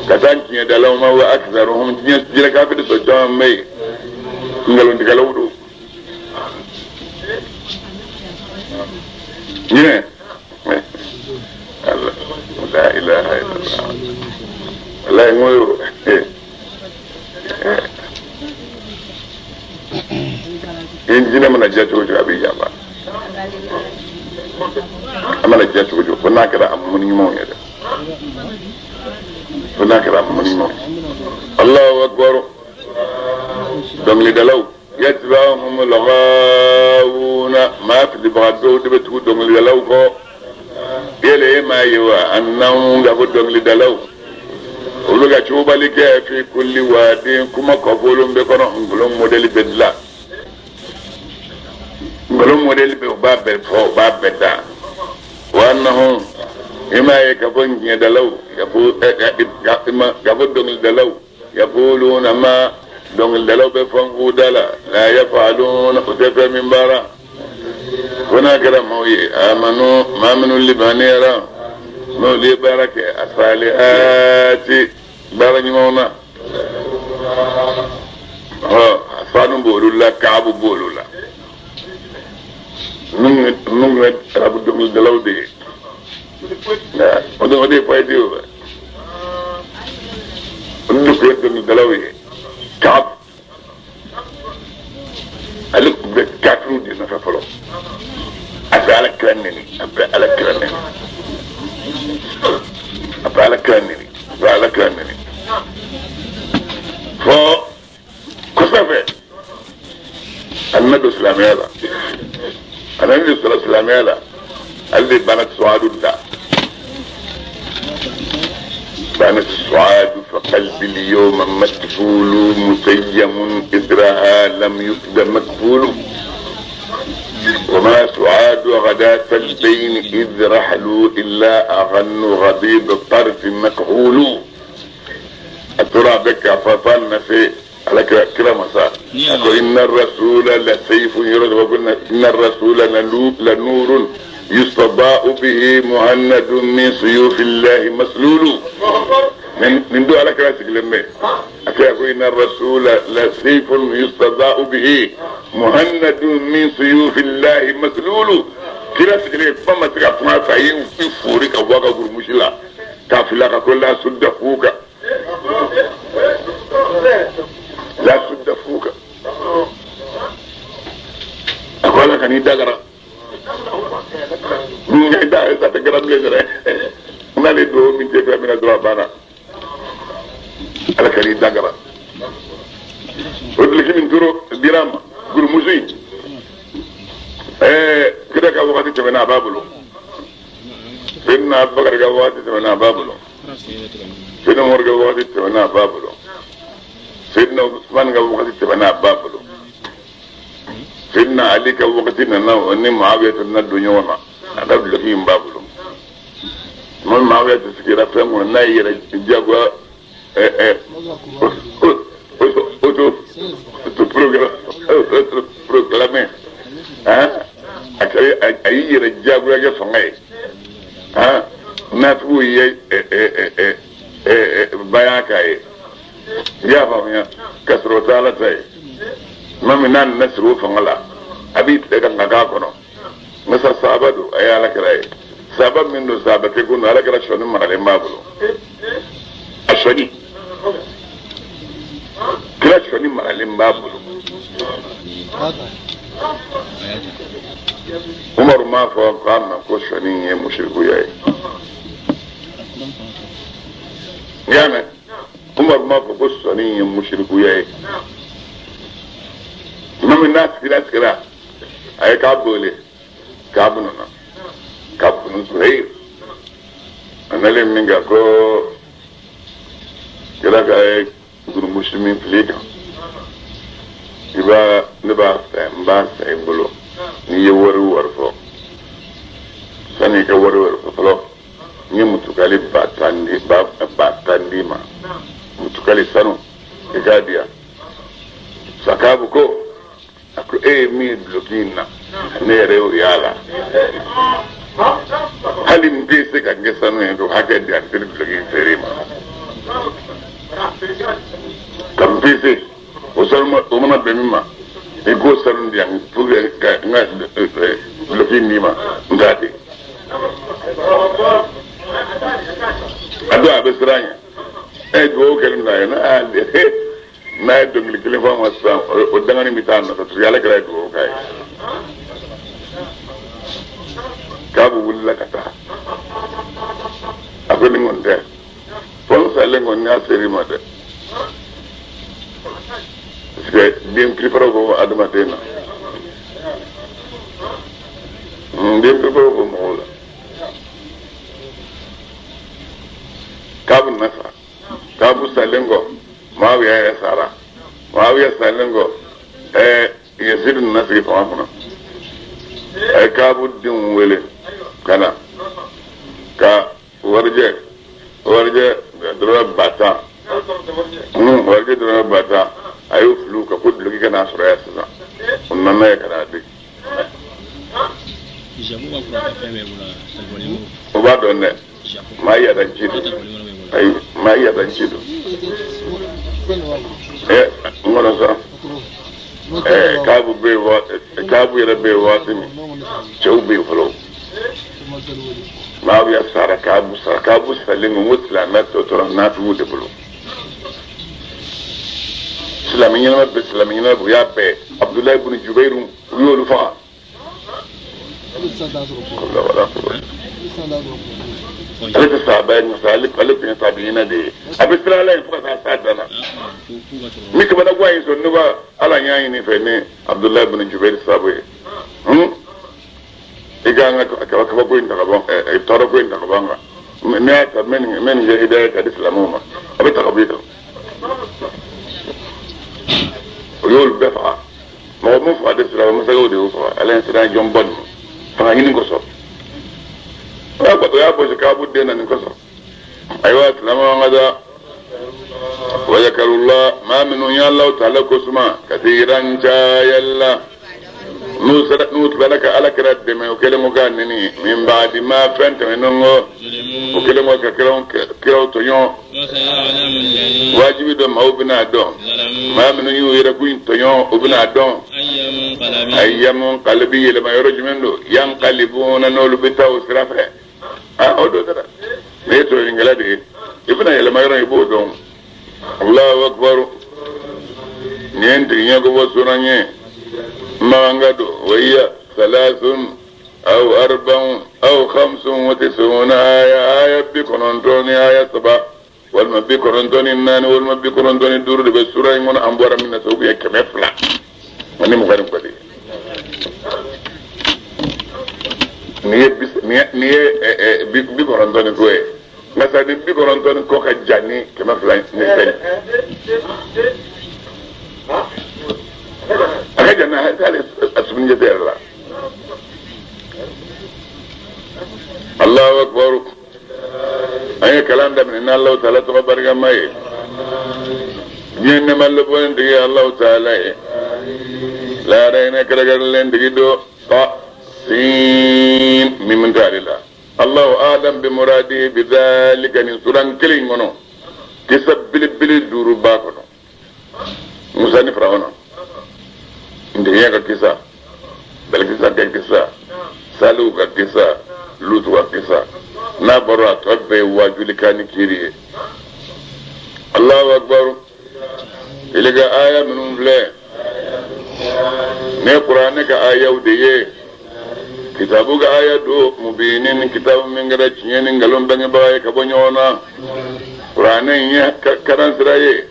ka taa tiɲɛdalaw ma wa akisaruhum jinɛ kafiri sɔrɔ caman bɛ yen nkalontigɛlaw don jinɛ la ilaha illallah wallahi n ko jinɛ mana diya cogo cogo a b'i janfa a mana diya cogo cogo fo n'a kɛra a mɔni ɲumanw ye dɛ fo n'a kɛra a mɔni ɲumanw ye Allahu akbar dɔnkilidalaw yatba'uhum al-ghawuna maa filibaga dɔw de bɛ tugu dɔnkilidalaw kɔ yɛlɛ e m'a ye wa annahum ka fɔ dɔnkilidalaw olu ka cobali kɛ fi kulli waadin kuma kɔfɔlen bɛɛ kɔnɔ nkalon mɔdɛli bɛ dilan nkalon mɔdɛli bɛ u b'a bɛɛ fɔ u b'a bɛɛ da wa annahum i m'a ye ka fɔ tiɲɛdalaw ka fɔ dɔnkilidalaw yaquluna ma dɔnkilidalaw bɛ fɔ k'u da la la yafaluna u tɛ fɛn min baara ko n'a kɛra maaw ye amanu maa minnu limaniyara n'olu ye baara kɛ asalihati baara ɲumanw na ɔ sanu b'olu la kaabu b'olu la ninnu ye arabu dɔnkilidalaw de ye. O de ye poète ye o. Olu de tun ye dɔnkilidalaw ye. Kaab ale tun bɛ kafiriw de nɔfɛ fɔlɔ. A bɛ Ala kira neni, a bɛ Ala kira neni, a bɛ Ala kira neni, a bɛ Ala kira neni. Fɔ kɔfɛ a nana don silamɛya la. A nana don silamɛya la. Ale de banna Suwadu da. بانت السعاد فقلبي اليوم مكفول متيم إثرها لم يكد مكفول وما سعاد غداة البين إذ رحلوا إلا أغن غضيب الطرف مكحول الترى بك فطن في على كرم صار إن الرسول لسيف يرد وقلنا إن الرسول لنور يستضاء به مهند من سيوف الله مسلول من دو على كراسك لما أكيد إن الرسول لسيف يستضاء به مهند من سيوف الله مسلول كراسك لما فما تقع فاين في فورك أو واقع قرمشلا كافلاك كلها سد فوك لا سد فوك أقول لك أني دقرأ n'ale dugawu min tɛ fɛn min na dɔrɔn a banna ala ka n'i dangara o duloki min toro dira ma gurumuso in kira ka wagati tɛmɛna a b'a bolo Seydina Abubakar ka wagati tɛmɛna a b'a bolo Seydina Umaru ka wagati tɛmɛna a b'a bolo Seydina Usman ka wagati tɛmɛna a b'a bolo Seydina Ali ka wagati nana o ni Muawiya nana don ɲɔgɔn na a ka duloki in b'a bolo tuma min Muawiya sigira fɛn kɔnɔ n'a y'i yɛrɛ diyagoya auto proclamé a y'i yɛrɛ diyagoya kɛ fanga ye nafigiw ye bayan k'a ye i y'a faamuya ka sɔrɔ o tɛ Ala ta ye tuma min n'a nana sigi o fanga la a b'i tile ka nka k'a kɔnɔ masa sahaba don a ye Ala kira ye sahaba min don sahaba kɛ ko don Ala kira sɔnni maralen b'a bolo a sɔnni kira sɔnni maralen b'a bolo Umaru m'a fɔ k'a ma ko sɔnni ye musirikuya ye i y'a mɛn Umaru m'a fɔ ko sɔnni ye musirikuya ye tuma min n'a sigira a ye k'a wele k'a nana k'a bunu Zuhair a nalen min kɛ ko kira ka ye gurumusi min fili kan i b'a ne b'a fɛ n b'a san i bolo n'i ye wari fɔ sani i ka wari fɔ fɔlɔ n ye mutukali 10,000 d'i ma mutukali sanu i k'a di yan Sakabu ko a ko e ye min ye duloki in na ne yɛrɛ y'o y'a la hali n tɛ se ka kɛ sanu ye ko hakɛ di yan n tɛ duloki in feere ma ka n tɛ se o sanu o mana bɛn min ma i k'o sanu di yan pour que ka n ka duloki in d'i ma n t'a di a don a bɛ siran ɲɛ e dugawu kɛlen don a ye n'a y'a di n'a ye dɔnkili kelen fɔ a ma sisan o dangani bɛ taa nɔfɛ parce que Ala kɛra ye dugawu k'a ye k'a bɛ wulila ka taa a ko nin kɔni tɛ fɔ n salen kɔni n'a ser'i ma dɛ parce que den piriparaw bɛ adamaden na den piriparaw bɛ mɔgɔw la k'a bɛ na sa k'a bɛ salen kɔ Muawiya yɛrɛ sara Muawiya salen kɔ Yazid nana sigi fanga kɔnɔ a ye Kaabu denw wele ka na ka warijɛ dɔrɔmɛ 10,000 warijɛ dɔrɔmɛ 10,000 a y'o fili u kan ko duloki ka n'a sɔrɔ yan sisan o nana ye ka n'a di o b'a dɔn dɛ maa yada ci don ayi maa yada ci don n kɔnɔ sa Kaabu bɛ yen Kaabu yɛrɛ bɛ yen waati min cɛw bɛ yen fɔlɔ Maawiya sara Kaabu sara Kaabu salen ko silamɛ tɔ tora nafigiw de bolo silamɛ ɲɛnama bɛ silamɛ ɲɛnama bɛ u y'a bɛɛ Abudulayi bin Jubairu u y'olu faga. Ale tɛ sahaba ye nka ale tun ye tabiina de ye a bɛ siran Ala ye fo ka taa s'a dan na ni kabadaguwa in sɔrɔ ne ba Ala y'a ɲini fɛ ni Abudulayi bin Jubairu sababu ye i ka an ka kabako in ta ka bɔ tɔɔrɔko in ta ka bɔ an kan ne y'a ta n bɛ nin kɛ hidaya ka di silamɛw ma a bɛ ta ka bɔ i kan o y'olu bɛɛ faga mɔgɔ mun faga de silamɛ masakɛw de y'o faga Ala ye siran jɔn bɔ ninnu fanga ɲini kosɔn o y'a bɔsi Kaabu den na nin kosɔn ayiwa silamɛw an ka taa wa yakarula maa minnu ye Alahu taala ko suma kasiran cayala n'u tilala ka Ala kira dɛmɛ o kɛlen ko k'a neni min baadi ma fɛn tɛmɛnen kɔ o kɛlen ko ka kiraw tɔɲɔ wajibi dɔ maaw bɛna dɔn maa minnu y'u yɛrɛ kun tɔɲɔ o bɛna dɔn ayyamu qalibi yɛlɛma yɔrɔ jumɛn don yanqalibuna n'olu bɛ taa o sira fɛ o don dɛ ne ye tɔɲɔnikɛla de ye i bɛna yɛlɛma yɔrɔ i b'o dɔn Allahu akbar nin ye n tigi ɲɛ ko bɔ suran ye manga do wahiya salasun aw arba'un aw khamsun wa tis'una aya aya 94 aya 3 walima 94 walima 95 de bɛ sura in kɔnɔ an bɔra min na sa o ye 220 de nin ye 90 ni kɔ ye nka sa ni 90 ni kɔ ka jan ni 200 ni fɛn a ka jan na hali a sumuni jate yɛrɛ la Allahu akbar an ye kalan daminɛ ni Alahu taala tɔgɔ barikama ye diɲɛ nɛɛma lɔbɔlen tigi ye Alahu taala ye lahara hinɛ kɛrɛnkɛrɛnlen tigi don ta sin min t'ale la Allahu a'lam bi muradihi bi dhalika nin suran kelen in kɔnɔ kisa belebele 5 b'a kɔnɔ Musa ni Firawuna ntigiya ka kisa Balikisa ka kisa Salihu ka kisa Lutu ka kisa n'a bɔra a tɔ bɛɛ ye waajulikan ni kiiri ye Allahu akbar tilka aya minnu filɛ ne Kuranɛ ka ayaw de ye kitabu ka aya don mubinin kitabu min kɛra tiɲɛ ni nkalon bangebaga ye ka bɔ ɲɔgɔn na Kuranɛ in ye karansira ye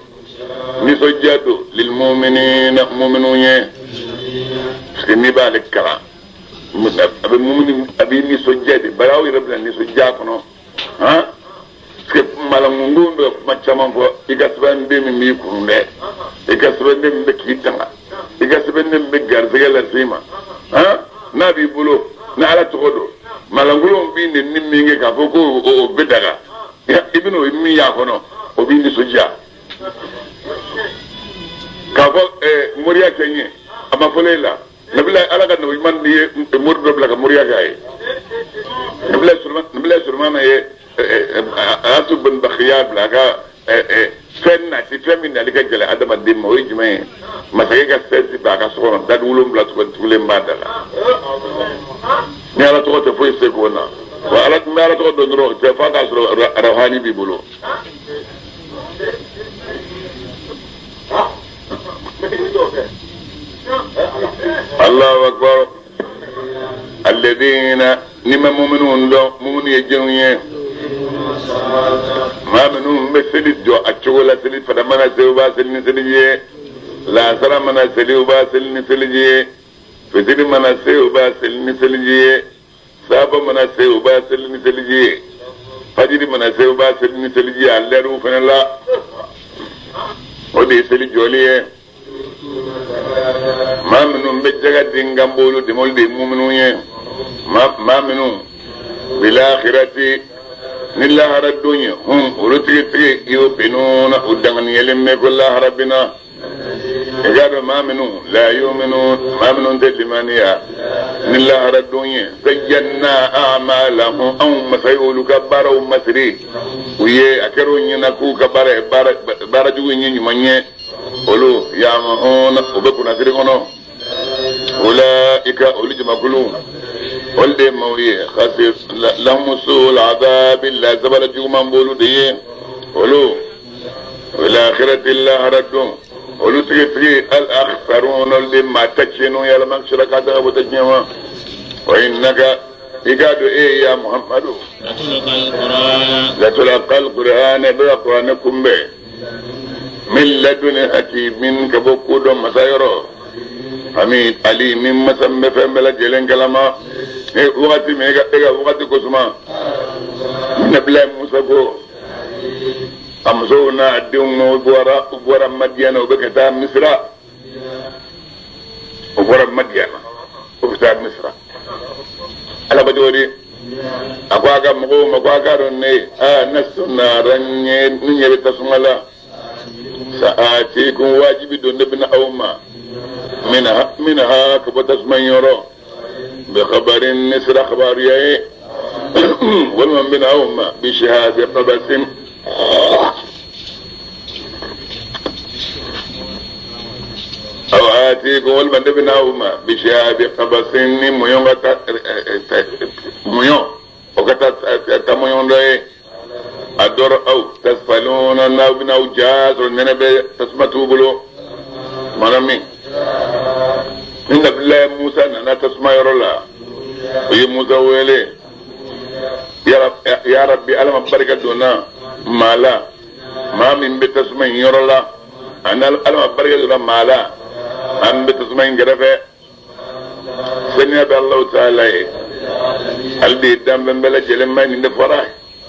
nisɔndiya don lilmuminina muminu ye parce que n'i b'ale kalan a bɛ mumini a b'i nisɔndiya de bari aw yɛrɛ bɛna nisɔndiya kɔnɔ han parce que malankungun bɛ kuma caman fɔ i ka sɛbɛnden min b'i kun dɛ i ka sɛbɛnden min bɛ k'i tanga i ka sɛbɛnden min bɛ garisɛgɛ lase i ma han n'a b'i bolo ni Ala tɔgɔ don malankolonw b'i nɛni min kɛ k'a fɔ ko o bɛ daga i bɛn'o min y'a kɔnɔ o b'i nisɔndiya k'a fɔ moriya kɛ n ye a ma fɔ e la nabila Ala ka nabi ɲuman ye mori dɔ bila ka moriya kɛ a ye nabila Sulemana ye Asu bin Bakhiya bila a ka fɛn nati fɛn min nali ka gɛlɛn adamaden ma o ye jumɛn ye masakɛ ka sɛsi b'a ka so kɔnɔ dadi 7 tugulen b'a da la ni Ala tɔgɔ tɛ foyi se k'o na wa Ala n bɛ Ala tɔgɔ dɔn dɔrɔn tɛ f'a k'a sɔrɔ arahani b'i bolo. Allahu akbar alladhina ni ma mu'minun dɔn mu'minu ye jɛnw ye maa minnu bɛ seli jɔ a cogo la seli fana mana se u b'a seli ni seliji ye lansara mana seli u b'a seli ni seliji ye fitiri mana se u b'a seli ni seliji ye saaba mana se u b'a seli ni seliji ye fajiri mana se u b'a seli ni seliji ye a lɛriw fana la o de ye seli jɔli ye maa minnu bɛ jaga di n kan b'olu dɛmɛ olu de ye muminu ye maa minnu bilakhirati ni lahara don ye hun olu tigitigi yuqinuna u danganiyalen bɛ ko lahara bɛ na i k'a dɔn maa minnu la yu'minun maa minnu tɛ limaniya ni lahara don ye zayyana a'malahum anw masa ye olu ka baaraw masiri u ye a kɛra u ɲɛna k'u ka baara ye baara jugu in ye ɲuman ye olu ya'mahuna u bɛ kunnasiri kɔnɔ ulaika olu jamakulu Olu de ye maaw ye khasir lahum su'ul azabi lazabala juguman b'olu de ye olu fil akhirati lahara don olu tigitigi al akhsarun olu de maa ta tiɲɛnenw ye ala m'an kisira k'a ta ka bɔ ta tiɲɛ ma wa innaka i k'a dɔn e ya muhammadu latulaqal qur'ana bɛ ka kuranɛ kunbɛn min laduni hakimin ka bɔ kodɔn masa yɔrɔ hamid ali min masa min bɛ fɛn bɛɛ lajɛlen kalama e wagati min e ka wagati ko suma nabilayi musa ko a musow n'a denw u bɔra madiyana u bɛ ka taa misira u bɔra madiyana u bɛ taa misira ala bɛ cogo di a ko a ka mɔgɔw ma ko a k'a dɔn ne anastu naran ne ɲɛ bɛ tasuma la sa'atikum wajibi don ne bɛna aw ma minha ka bɔ tasuma in yɔrɔ bi khabarin ni sira kibaruya ye walima n bɛna aw ma bi shihabi qabasin aw atikum walima ne bɛna aw ma bi shihabi qabasin ni mɔɲɔn ka ta mɔɲɔn o ka taa ta mɔɲɔn dɔ ye a dɔrɔ aw tasfaluna n'aw bɛna aw ja sɔrɔ nɛnɛ bɛ tasuma t'u bolo tuma min ni nabilayi musa nana tasuma yɔrɔ la u ye musa wele ya rabbi ala ma barika donna maa la maa min bɛ tasuma in yɔrɔ la ani ala ma barika donna maa la maa min bɛ tasuma in kɛrɛfɛ saniya bɛ alahu taala ye ale de ye danfɛn bɛɛ lajɛlen ma nin de fɔra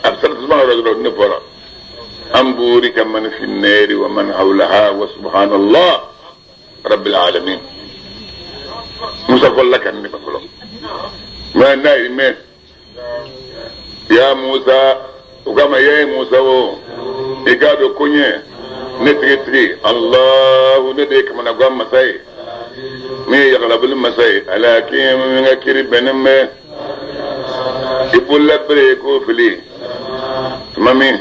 a bɛ sera tasuma yɔrɔ dɔrɔn nin de fɔra an burika man fi nari wa man hawlaha wa subhanallah rabbil alamin musa fɔlɔla ka nin de fɔlɔ mɛ n'a y'i mɛn ya musa o kama ya musa o i k'a dɔn ko ɲɛ ne tigitigi alahu ne de ye kamanagan masa ye min ye yagalabili masa ye ala k'i min ka kiri bɛnnen bɛ i bolola bere ye k'o fili tuma min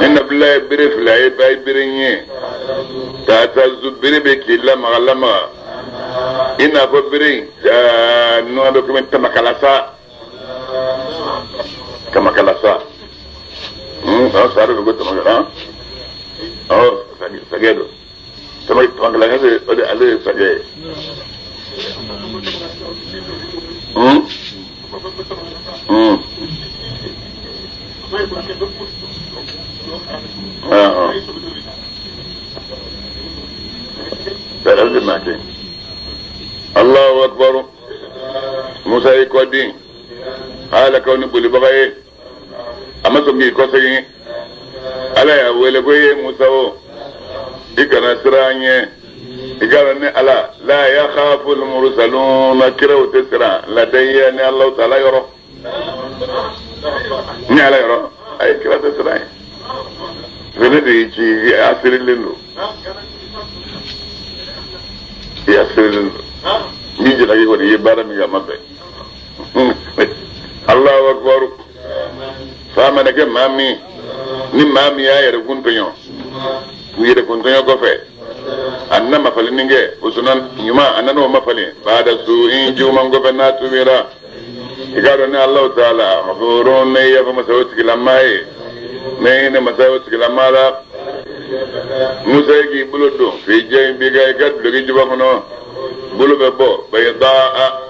ni nabila ye bere fili a ye ba ye bere ɲɛ k'a ta zu bere bɛ k'i lamaga lamaga i n'a fɔ bere in nɔnɔ bɛ komi tamakalasa tamakalasa sari bɛ ko tamakala awɔ sagɛ don tamakalasa de o de ale ye sagɛ ye Allahu akbar Musa y'i kɔ di ala k'aw ni bolibaga ye a ma sɔn k'i kɔsegin ala y'a wele ko ye Musa o i kana siran an ɲɛ i k'a dɔn ne ala la yakhafu al-mursaluna kiraw tɛ siran ladayya ni Alahu taala yɔrɔ ni ala yɔrɔ a ye kira tɛ siran ye ne de y'i ci i asirilen don i asirilen don n b'i jalaki kɔni i ye baara min kɛ a ma bɛn Allahu akbar fa mana kɛ maa min ni maa min y'a yɛrɛ kun tɔɲɔ u yɛrɛ kun tɔɲɔ kɔfɛ a nana mafalenni kɛ o sɔnna ɲuman a nana o mafalen baada su'in juguman kɔfɛ n'a tubira i k'a dɔn ne Alahu taala ghafurun ne yafa masa o tigilama ye ne hinɛ masa o tigilama la Musa ye k'i bolo don fi jaybika i ka duloki juba kɔnɔ bolo bɛ bɔ bayda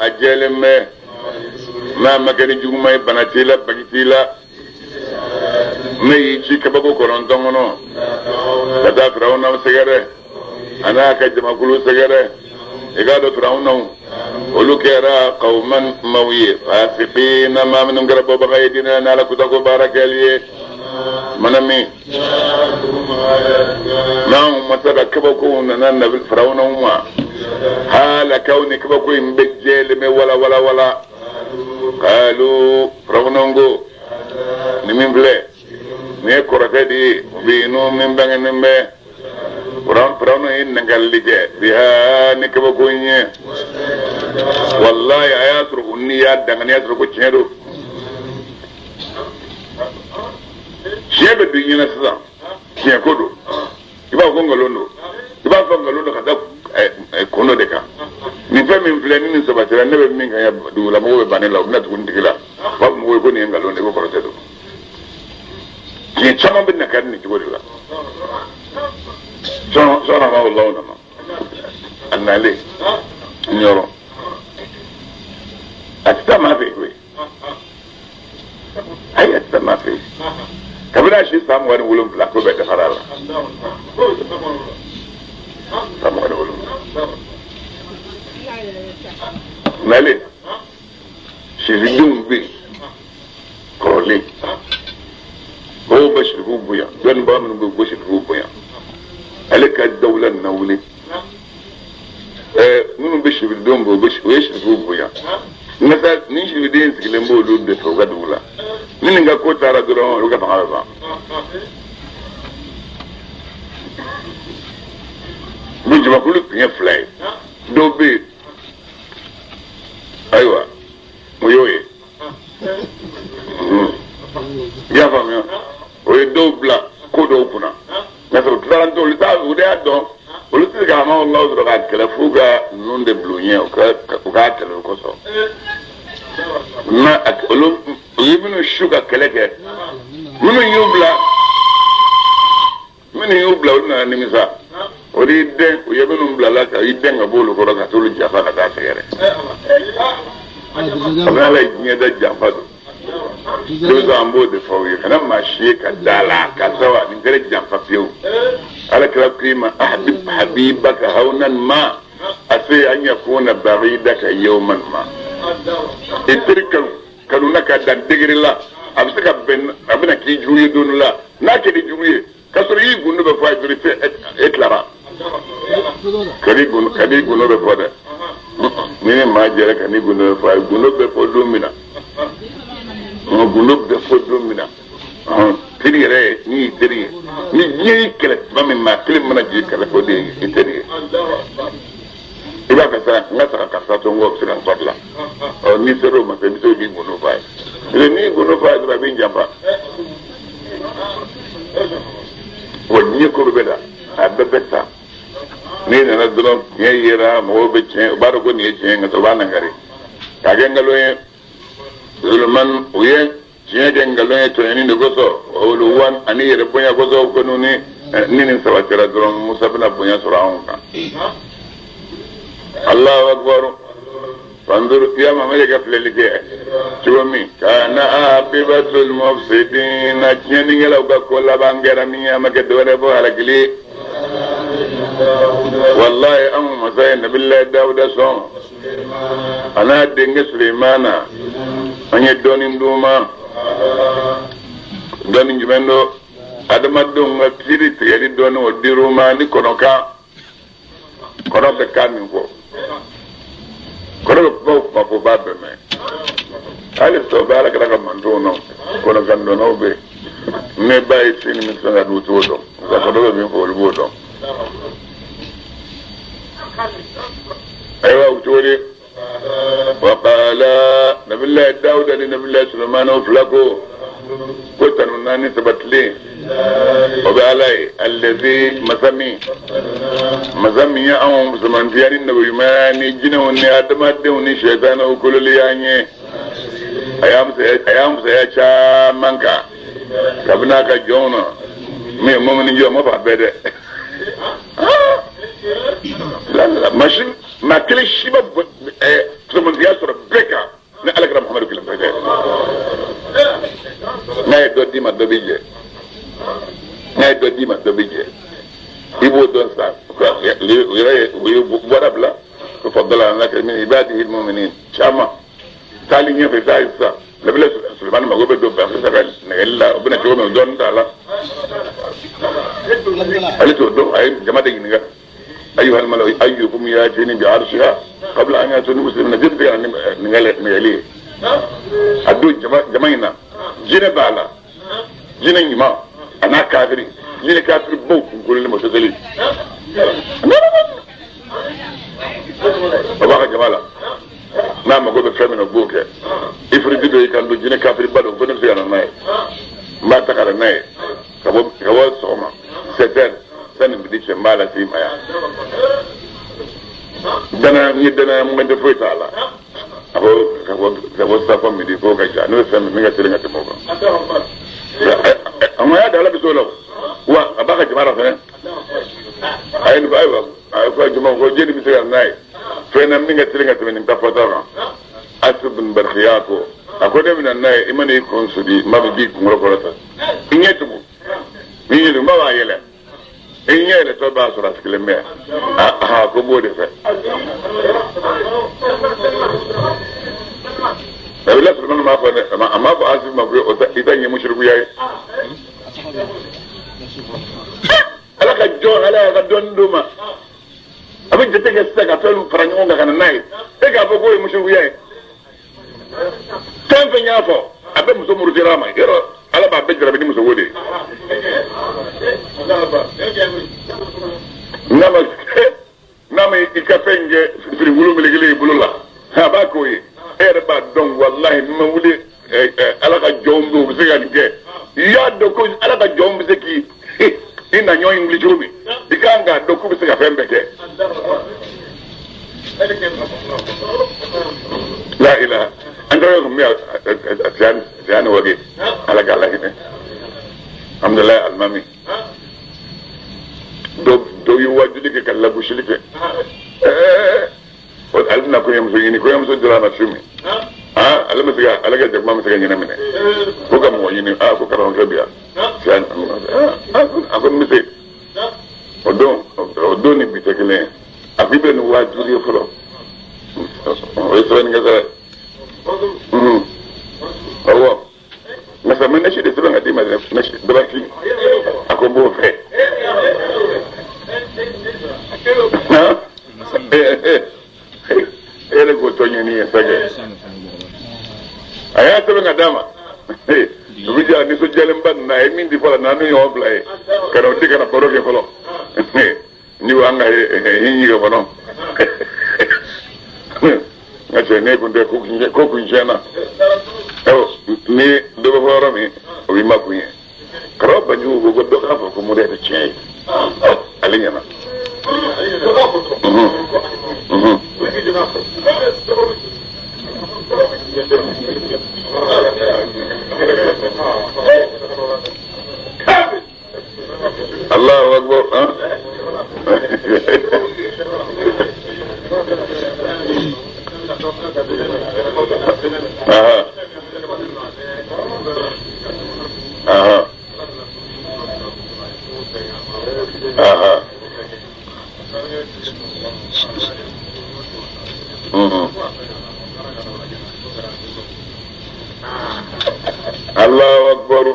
a jɛlen bɛ n'a ma kɛ ni juguman ye bana t'i la bagi t'i la ne y'i ci kabako 9 kɔnɔ ka taa Firawuna sɛgɛrɛ a n'a ka jamakulu sɛgɛrɛ i k'a dɔn Firawunaw olu kɛra qawman maaw ye fasiqina maa minnu kɛra bɔbaga ye diinɛ n'ala kutako baara kɛli ye mana min n'anw masa ka kabakow nana nabi Firawunaw ma hala kawni kabako in bɛ jɛlen bɛ wala wala wala qalu Firawunaw ko ni min filɛ nin ye kɔrɔtɛ de ye mubinu min bangenen bɛ Firawuna ye nagali kɛ biha ni kabako in ye walayi a y'a sɔrɔ ko n'i y'a danganiya sɔrɔ ko tiɲɛ don tiɲɛ bɛ don i ɲɛna sisan tiɲɛ ko don i b'a fɔ ko nkalon don i b'a fɔ nkalon don ka da kun dɔ de kan. Nin fɛn min filɛ ni nin sabatira ne bɛ min kan yan dugulamɔgɔw bɛ ban ne la u bɛna tugu n tigi la. U b'a fɔ mɔgɔw ye ko nin ye nkalon de ye ko kɔrɔtɛ don. Tiɲɛ caman bɛ na kari nin cogo de la. Sɔɔni ma walaw nana. A nalen Ɲɔrɔ. A tɛ taa maa fɛ yen koyi. Ayi a tɛ taa maa fɛ yen. Kabini a si san 27 ko bɛɛ dafara a la. San 27. Nalen siridenw bɛ yen kɔrɔlen. Mɔgɔw bɛ sirifuw bonya dɔnnibaa minnu bɛ yen u bɛ sirifuw bonya. Ale ka dawula nana wuli. Minnu bɛ siridenw bɔ u ye sirifuw bonya. Nka ni siriden sigilen b'olu de fɛ u ka dugu la. Ni nin ka ko taara dɔrɔn olu ka fanga bɛ ban. Bon jamakulu tun ye fila ye. Dɔw bɛ yen ayiwa o y'o ye. I y'a faamuya o ye dɔw bila ko dɔw kunna. Nka sɔrɔ tilara olu t'a o de y'a dɔn olu tɛ se ka Hamawula sɔrɔ k'a kɛlɛ f'u ka ninnu de bila u ɲɛ u k'a kɛlɛ o kosɔn. Na olu u ye minnu su ka kɛlɛ kɛ minnu y'u bila olu nana nimisa. O de y'i dɛn u ye minnu bila la ka i dɛn ka bɔ olu kɔrɔ ka t'olu janfa ka taa sɛgɛrɛ. Kabini Ala ye diɲɛ da janfa don. Denmisɛnw an b'o de fɔ aw ye kana maa si ye ka da la karisa wa nin kɛra janfa fiyewu. Ala kira k'i ma ahbib habibaka hawnan ma ase an yakuna baghidaka yawman ma. I teri kanu na ka dan degré la a bɛ se ka bɛn a bɛna k'i jugu ye don dɔ la n'a kɛra jugu ye k'a sɔrɔ i gundo bɛ fɔ a ye dɔrɔn e tilara. Kani gundo bɛ fɔ dɛ. Ni ni maa jɛra ka ni gundo bɛ fɔ a ye gundo bɛ fɔ don min na. Gundo bɛ fɔ don min na. Teri yɛrɛ ye n'i y'i teri ye ni diɲɛ y'i kɛlɛ tuma min maa kelen mana jigin kɛlɛ fɔ de ye i teri ye. I b'a fɛ sa n ka saga karisa to n kɔ o bɛ se ka n kɔ dilan. Ɔ n'i sera o ma sa i bɛ se k'i gundo fɔ a ye. Parce que n'i gundo fɔ a ye dɔrɔn a b'i janfa. Wa diɲɛ ko bɛɛ la a bɛɛ bɛ taa. N'i nana dɔrɔn tiɲɛ yera mɔgɔw bɛ tiɲɛ u b'a dɔn ko nin ye tiɲɛ ye nka u b'a nangari k'a kɛ nkalon ye. Zulman u ye tiɲɛ kɛ nkalon ye tɔɲɔni de kosɔn olu wan ani yɛrɛ bonya kosɔn ko ni nin sabatira dɔrɔn Musa bɛna bonya sɔrɔ anw kan. Allahu akbar. Fanzur ya Mamadu ka filɛli kɛ cogo min kana aqibatul mufsidina tiɲɛnikɛlaw ka ko laban kɛra min ye a ma kɛ dɔwɛrɛ fɔ halakili. Wallahi anw masa ye Nabilayi Dawuda sɔn a n'a denkɛ Sulemana an ye dɔɔnin d'u ma. Dɔɔnin jumɛn don? Adamadenw ka kiiri tigɛli dɔɔnin o dir'u ma ni kɔnɔkan kɔnɔ bɛ kan min fɔ. Kɔnɔ bɛ kuma o kuma fɔ u b'a bɛɛ mɛn. Hali sisan u bɛ Ala kɛra ka mantonw na kɔnɔkan dɔnnaw bɛ yen. Ne ba ye si ni min sɔn ka d'u t'o dɔn nka kɔnɔ bɛ min fɔ olu b'o dɔn. Ayiwa o cogo di? Waqala Nabilayi Dawuda ni Nabilayi Sulemana o fila ko ko tanu naani sabatilen o bɛ Ala ye allazi masa min ye anw musomantiya ni nabiɲumanya ni jinɛw ni adamadenw ni sɛtanɛw kololi y'an ye. A y'an fisaya caman kan kabini a ka jɔnw na min ye mɔmini jɔn ma fɔ a bɛɛ dɛ. Maa kelen si ma musomantiya sɔrɔ bɛɛ kan ni Ala kɛra Muhamadu kelen pe tɛ. N'a ye dɔ d'i ma dɔ b'i jɛ. N'a ye dɔ d'i ma dɔ b'i jɛ. I b'o dɔn sa u yɛrɛ ye u ye bɔra bila ko fadala ala ka min ibadihi almu'minin caman taali ɲɛfɛ taa ye sisan Nabila Sulemani mago bɛ don Bankisa ka nɛgɛli la o bɛna cogo min o dɔɔnin t'a la. Ale t'o dɔn a ye jama de ɲininka. أيها الملأ أيكم يأتيني بعرشها قبل أن يأتوني مسلمين جد يعني نغالي أدو جمعنا جنة بالا جنة جماعة أنا كافري جنة كافر بوك نقول لهم معتزلين بابا جمالا نعم أقول بفهم أبوك إفرد دو يكان دو جنة كافر بالو كنا في أنا ناي ما تقرأ ناي كبوا صوما ستر sani bi di cɛ n b'a lase i ma yan Dana ni dana mun tɛ foyi t'a la. A ko ka bɔ sisan fɔ midi ko ka ja n'o ye fɛn min ka teli ka tɛmɛ o kan. A ma y'a da ala bɛ s'o la wa a b'a ka jama la fɛnɛ. A ye nin fɔ ayiwa a ko jama ko jeli bɛ se ka n'a ye fɛn na min ka teli ka tɛmɛ nin ta fɔta kan. Asu bin Barkiya ko a ko ne bɛna n'a ye i mana i kun sudi n b'a fɔ k'i kunkolo kɔrɔta. I ɲɛ tugun n'i ɲɛ tugun n b'a fɔ a yɛlɛ. I ɲɛ yɛlɛtɔ b'a sɔrɔ a sigilen bɛ yan. Aa ko n b'o de fɛ. Nabila Sulemani m'a fɔ dɛ, a m'a fɔ Asif ma ko i ta ɲɛ musirikuya ye. Ala ka jɔn ala y'a ka dɔnni d'o ma. A bɛ jate kɛ sisan ka fɛn fara ɲɔgɔn kan ka na n'a ye. E k'a fɔ k'o ye musirikuya ye. Fɛn fɛn y'a fɔ a bɛ muso murutira a ma yɔrɔ ala b'a bɛɛ jarabi ni muso ko de ye. N'a ma i ka fɛn kɛ firifulu melekelen i bolo la a b'a k'o ye e yɛrɛ b'a dɔn walahi n'i ma wuli ala ka jɔnw bɛ u bɛ se ka nin kɛ i y'a dɔn ko ala ka jɔnw bɛ se k'i i na ɲɔgɔn in wuli cogo min i kan k'a dɔn k'u bɛ se ka fɛn bɛɛ kɛ. La ilaha an taara yɔrɔ min a wage ala k'a lahinɛ alhamdulilayi alimami dɔw ye wajuli kɛ ka lagosili kɛ ale bɛna kɔɲɔmuso ɲini kɔɲɔmuso dira a ma su min ale ma se ka ale ka jakuma ma se ka ɲɛnɛ minɛ ko ka mɔgɔ ɲini ko karamɔgɔkɛ bi yan a ko n bɛ se o don ni bi tɛ kelen ye a ko i bɛ nin wajuli ye fɔlɔ o ye sɛbɛnni kɛ sɛbɛn awɔ nka ma nasi de sɛbɛn ka d'i ma dɛ nasi dabaki a ko n b'o fɛ e yɛrɛ k'o tɔ ɲini ye sakɛ a y'a sɛbɛn ka d'a ma o bɛ ja nisɔndiyalenba nin na a ye min di fɔlɔ n'an ɲɔgɔn fila ye ka na o di ka na baro kɛ fɔlɔ ni ko an ka hinɛ kɛ fɔlɔ nka cɛ ne kun tɛ ko kun tiɲɛna ni dɔ bɛ fɔ yɔrɔ min o b'i makun ye karamɔgɔ Banjugu ko dɔ k'a fɔ ko moriya tɛ tiɲɛ ye ale ɲɛna. Allahu akbar Allahu akbar.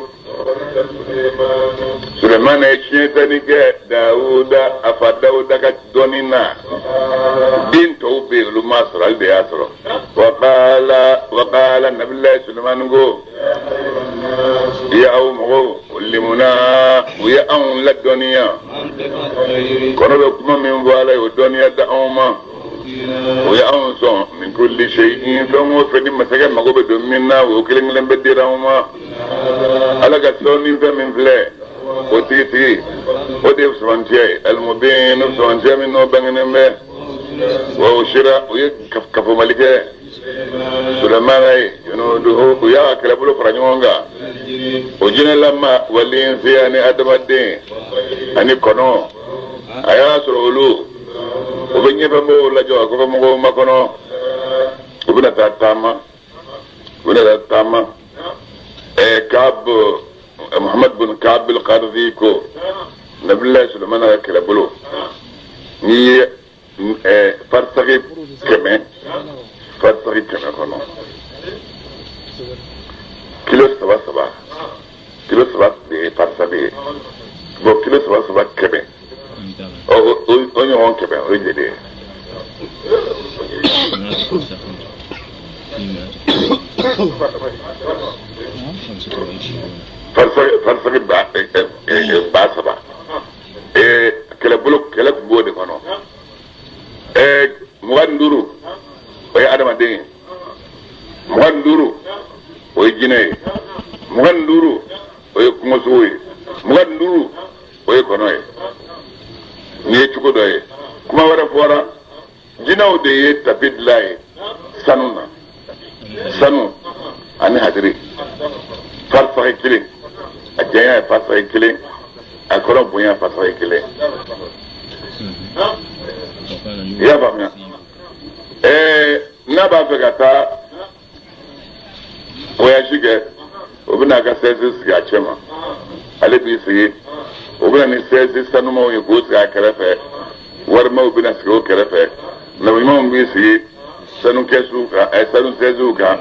Sulemana ye tiɲɛtani kɛ Dawuda a fa Dawuda ka dɔnni na den tɔw bɛ yen olu m'a sɔrɔ ale de y'a sɔrɔ. Waqala nabilayi Sulemani ko ya aw mɔgɔw limuna u ye anw ladɔnniya kɔnɔ bɛ kuma min fɔ ala ye o dɔnniya da anw ma o ye anw sɔn min kulli shay'in fɛn o fɛn ni masakɛ mago bɛ don min na o kelen kelen bɛɛ dira anw ma ala ka sɔn ni fɛn min filɛ o tigitigi o de ye fisamantiya ye alimubin fisamantiya min n'o bangenen bɛ wa o sera o ye kafomali kɛ Sulemana ye junuduhu u y'a ka kɛlɛbolo fara ɲɔgɔn kan o jinɛlama walinsi ani adamaden ani kɔnɔ a y'a sɔrɔ olu o bɛ ɲɛfɛmɔgɔw lajɔ a kɔfɛmɔgɔw makɔnɔ u bɛna taa taama u bɛna taa taama Kaab Muhammad bin Kaab al-Qarzi ko Nabilayi Sulemana ka kɛlɛbolo n'i ye farisagi 100 farisagi 100 kɔnɔ kilo 3 3 kilo 3 de ye farisagi ye bon kilo 3 3 100 o ɲɔgɔn 100 o ye joli ye? Farisagi 3000 kɛlɛbolo kɛlɛ tun b'o de kɔnɔ 25 o ye adamaden ye 25 o ye jinɛ ye 25 o ye kungosogo ye 25 o ye kɔnɔ ye nin ye cogo dɔ ye kuma wɛrɛ fɔra Jinɛw de ye tapi dilan ye sanu na, sanu ani hadiri, farisagi kelen, a janya ye farisagi kelen, a kɔrɔ bonya ye farisagi kelen. I y'a faamuya? N'a b'a fɛ ka taa voyage kɛ, o bɛna a ka sɛzi sigi a cɛ ma, ale b'i sigi, o bɛna ni sɛzi sanumaw ye k'o sigi a kɛrɛfɛ, warimaw bɛna sigi o kɛrɛfɛ, nabiɲumanw b'i sigi sanu kɛsuw kan, sanu sɛziw kan,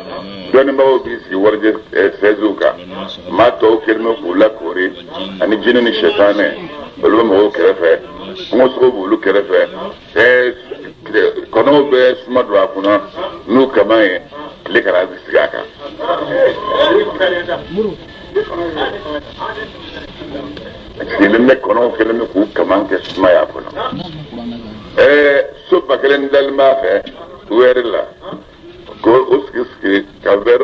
dɔnnibagaw b'i sigi warijɛ sɛziw kan, maa tɔw kɛlen bɛ k'u lakoori, ani jinɛ ni sɛtanɛ, olu bɛ mɔgɔw kɛrɛfɛ, kungosogo b'olu kɛrɛfɛ, kɔnɔw bɛ suma don a kunna n'u kaman ye, tile kana sigi a kan. Sigilen bɛ kɔnɔw kɛlen bɛ k'u kaman kɛ suma y'a kɔnɔ. So 1000 dalen b'a fɛ wɛri la, k'o sigi sigi ka wɛriw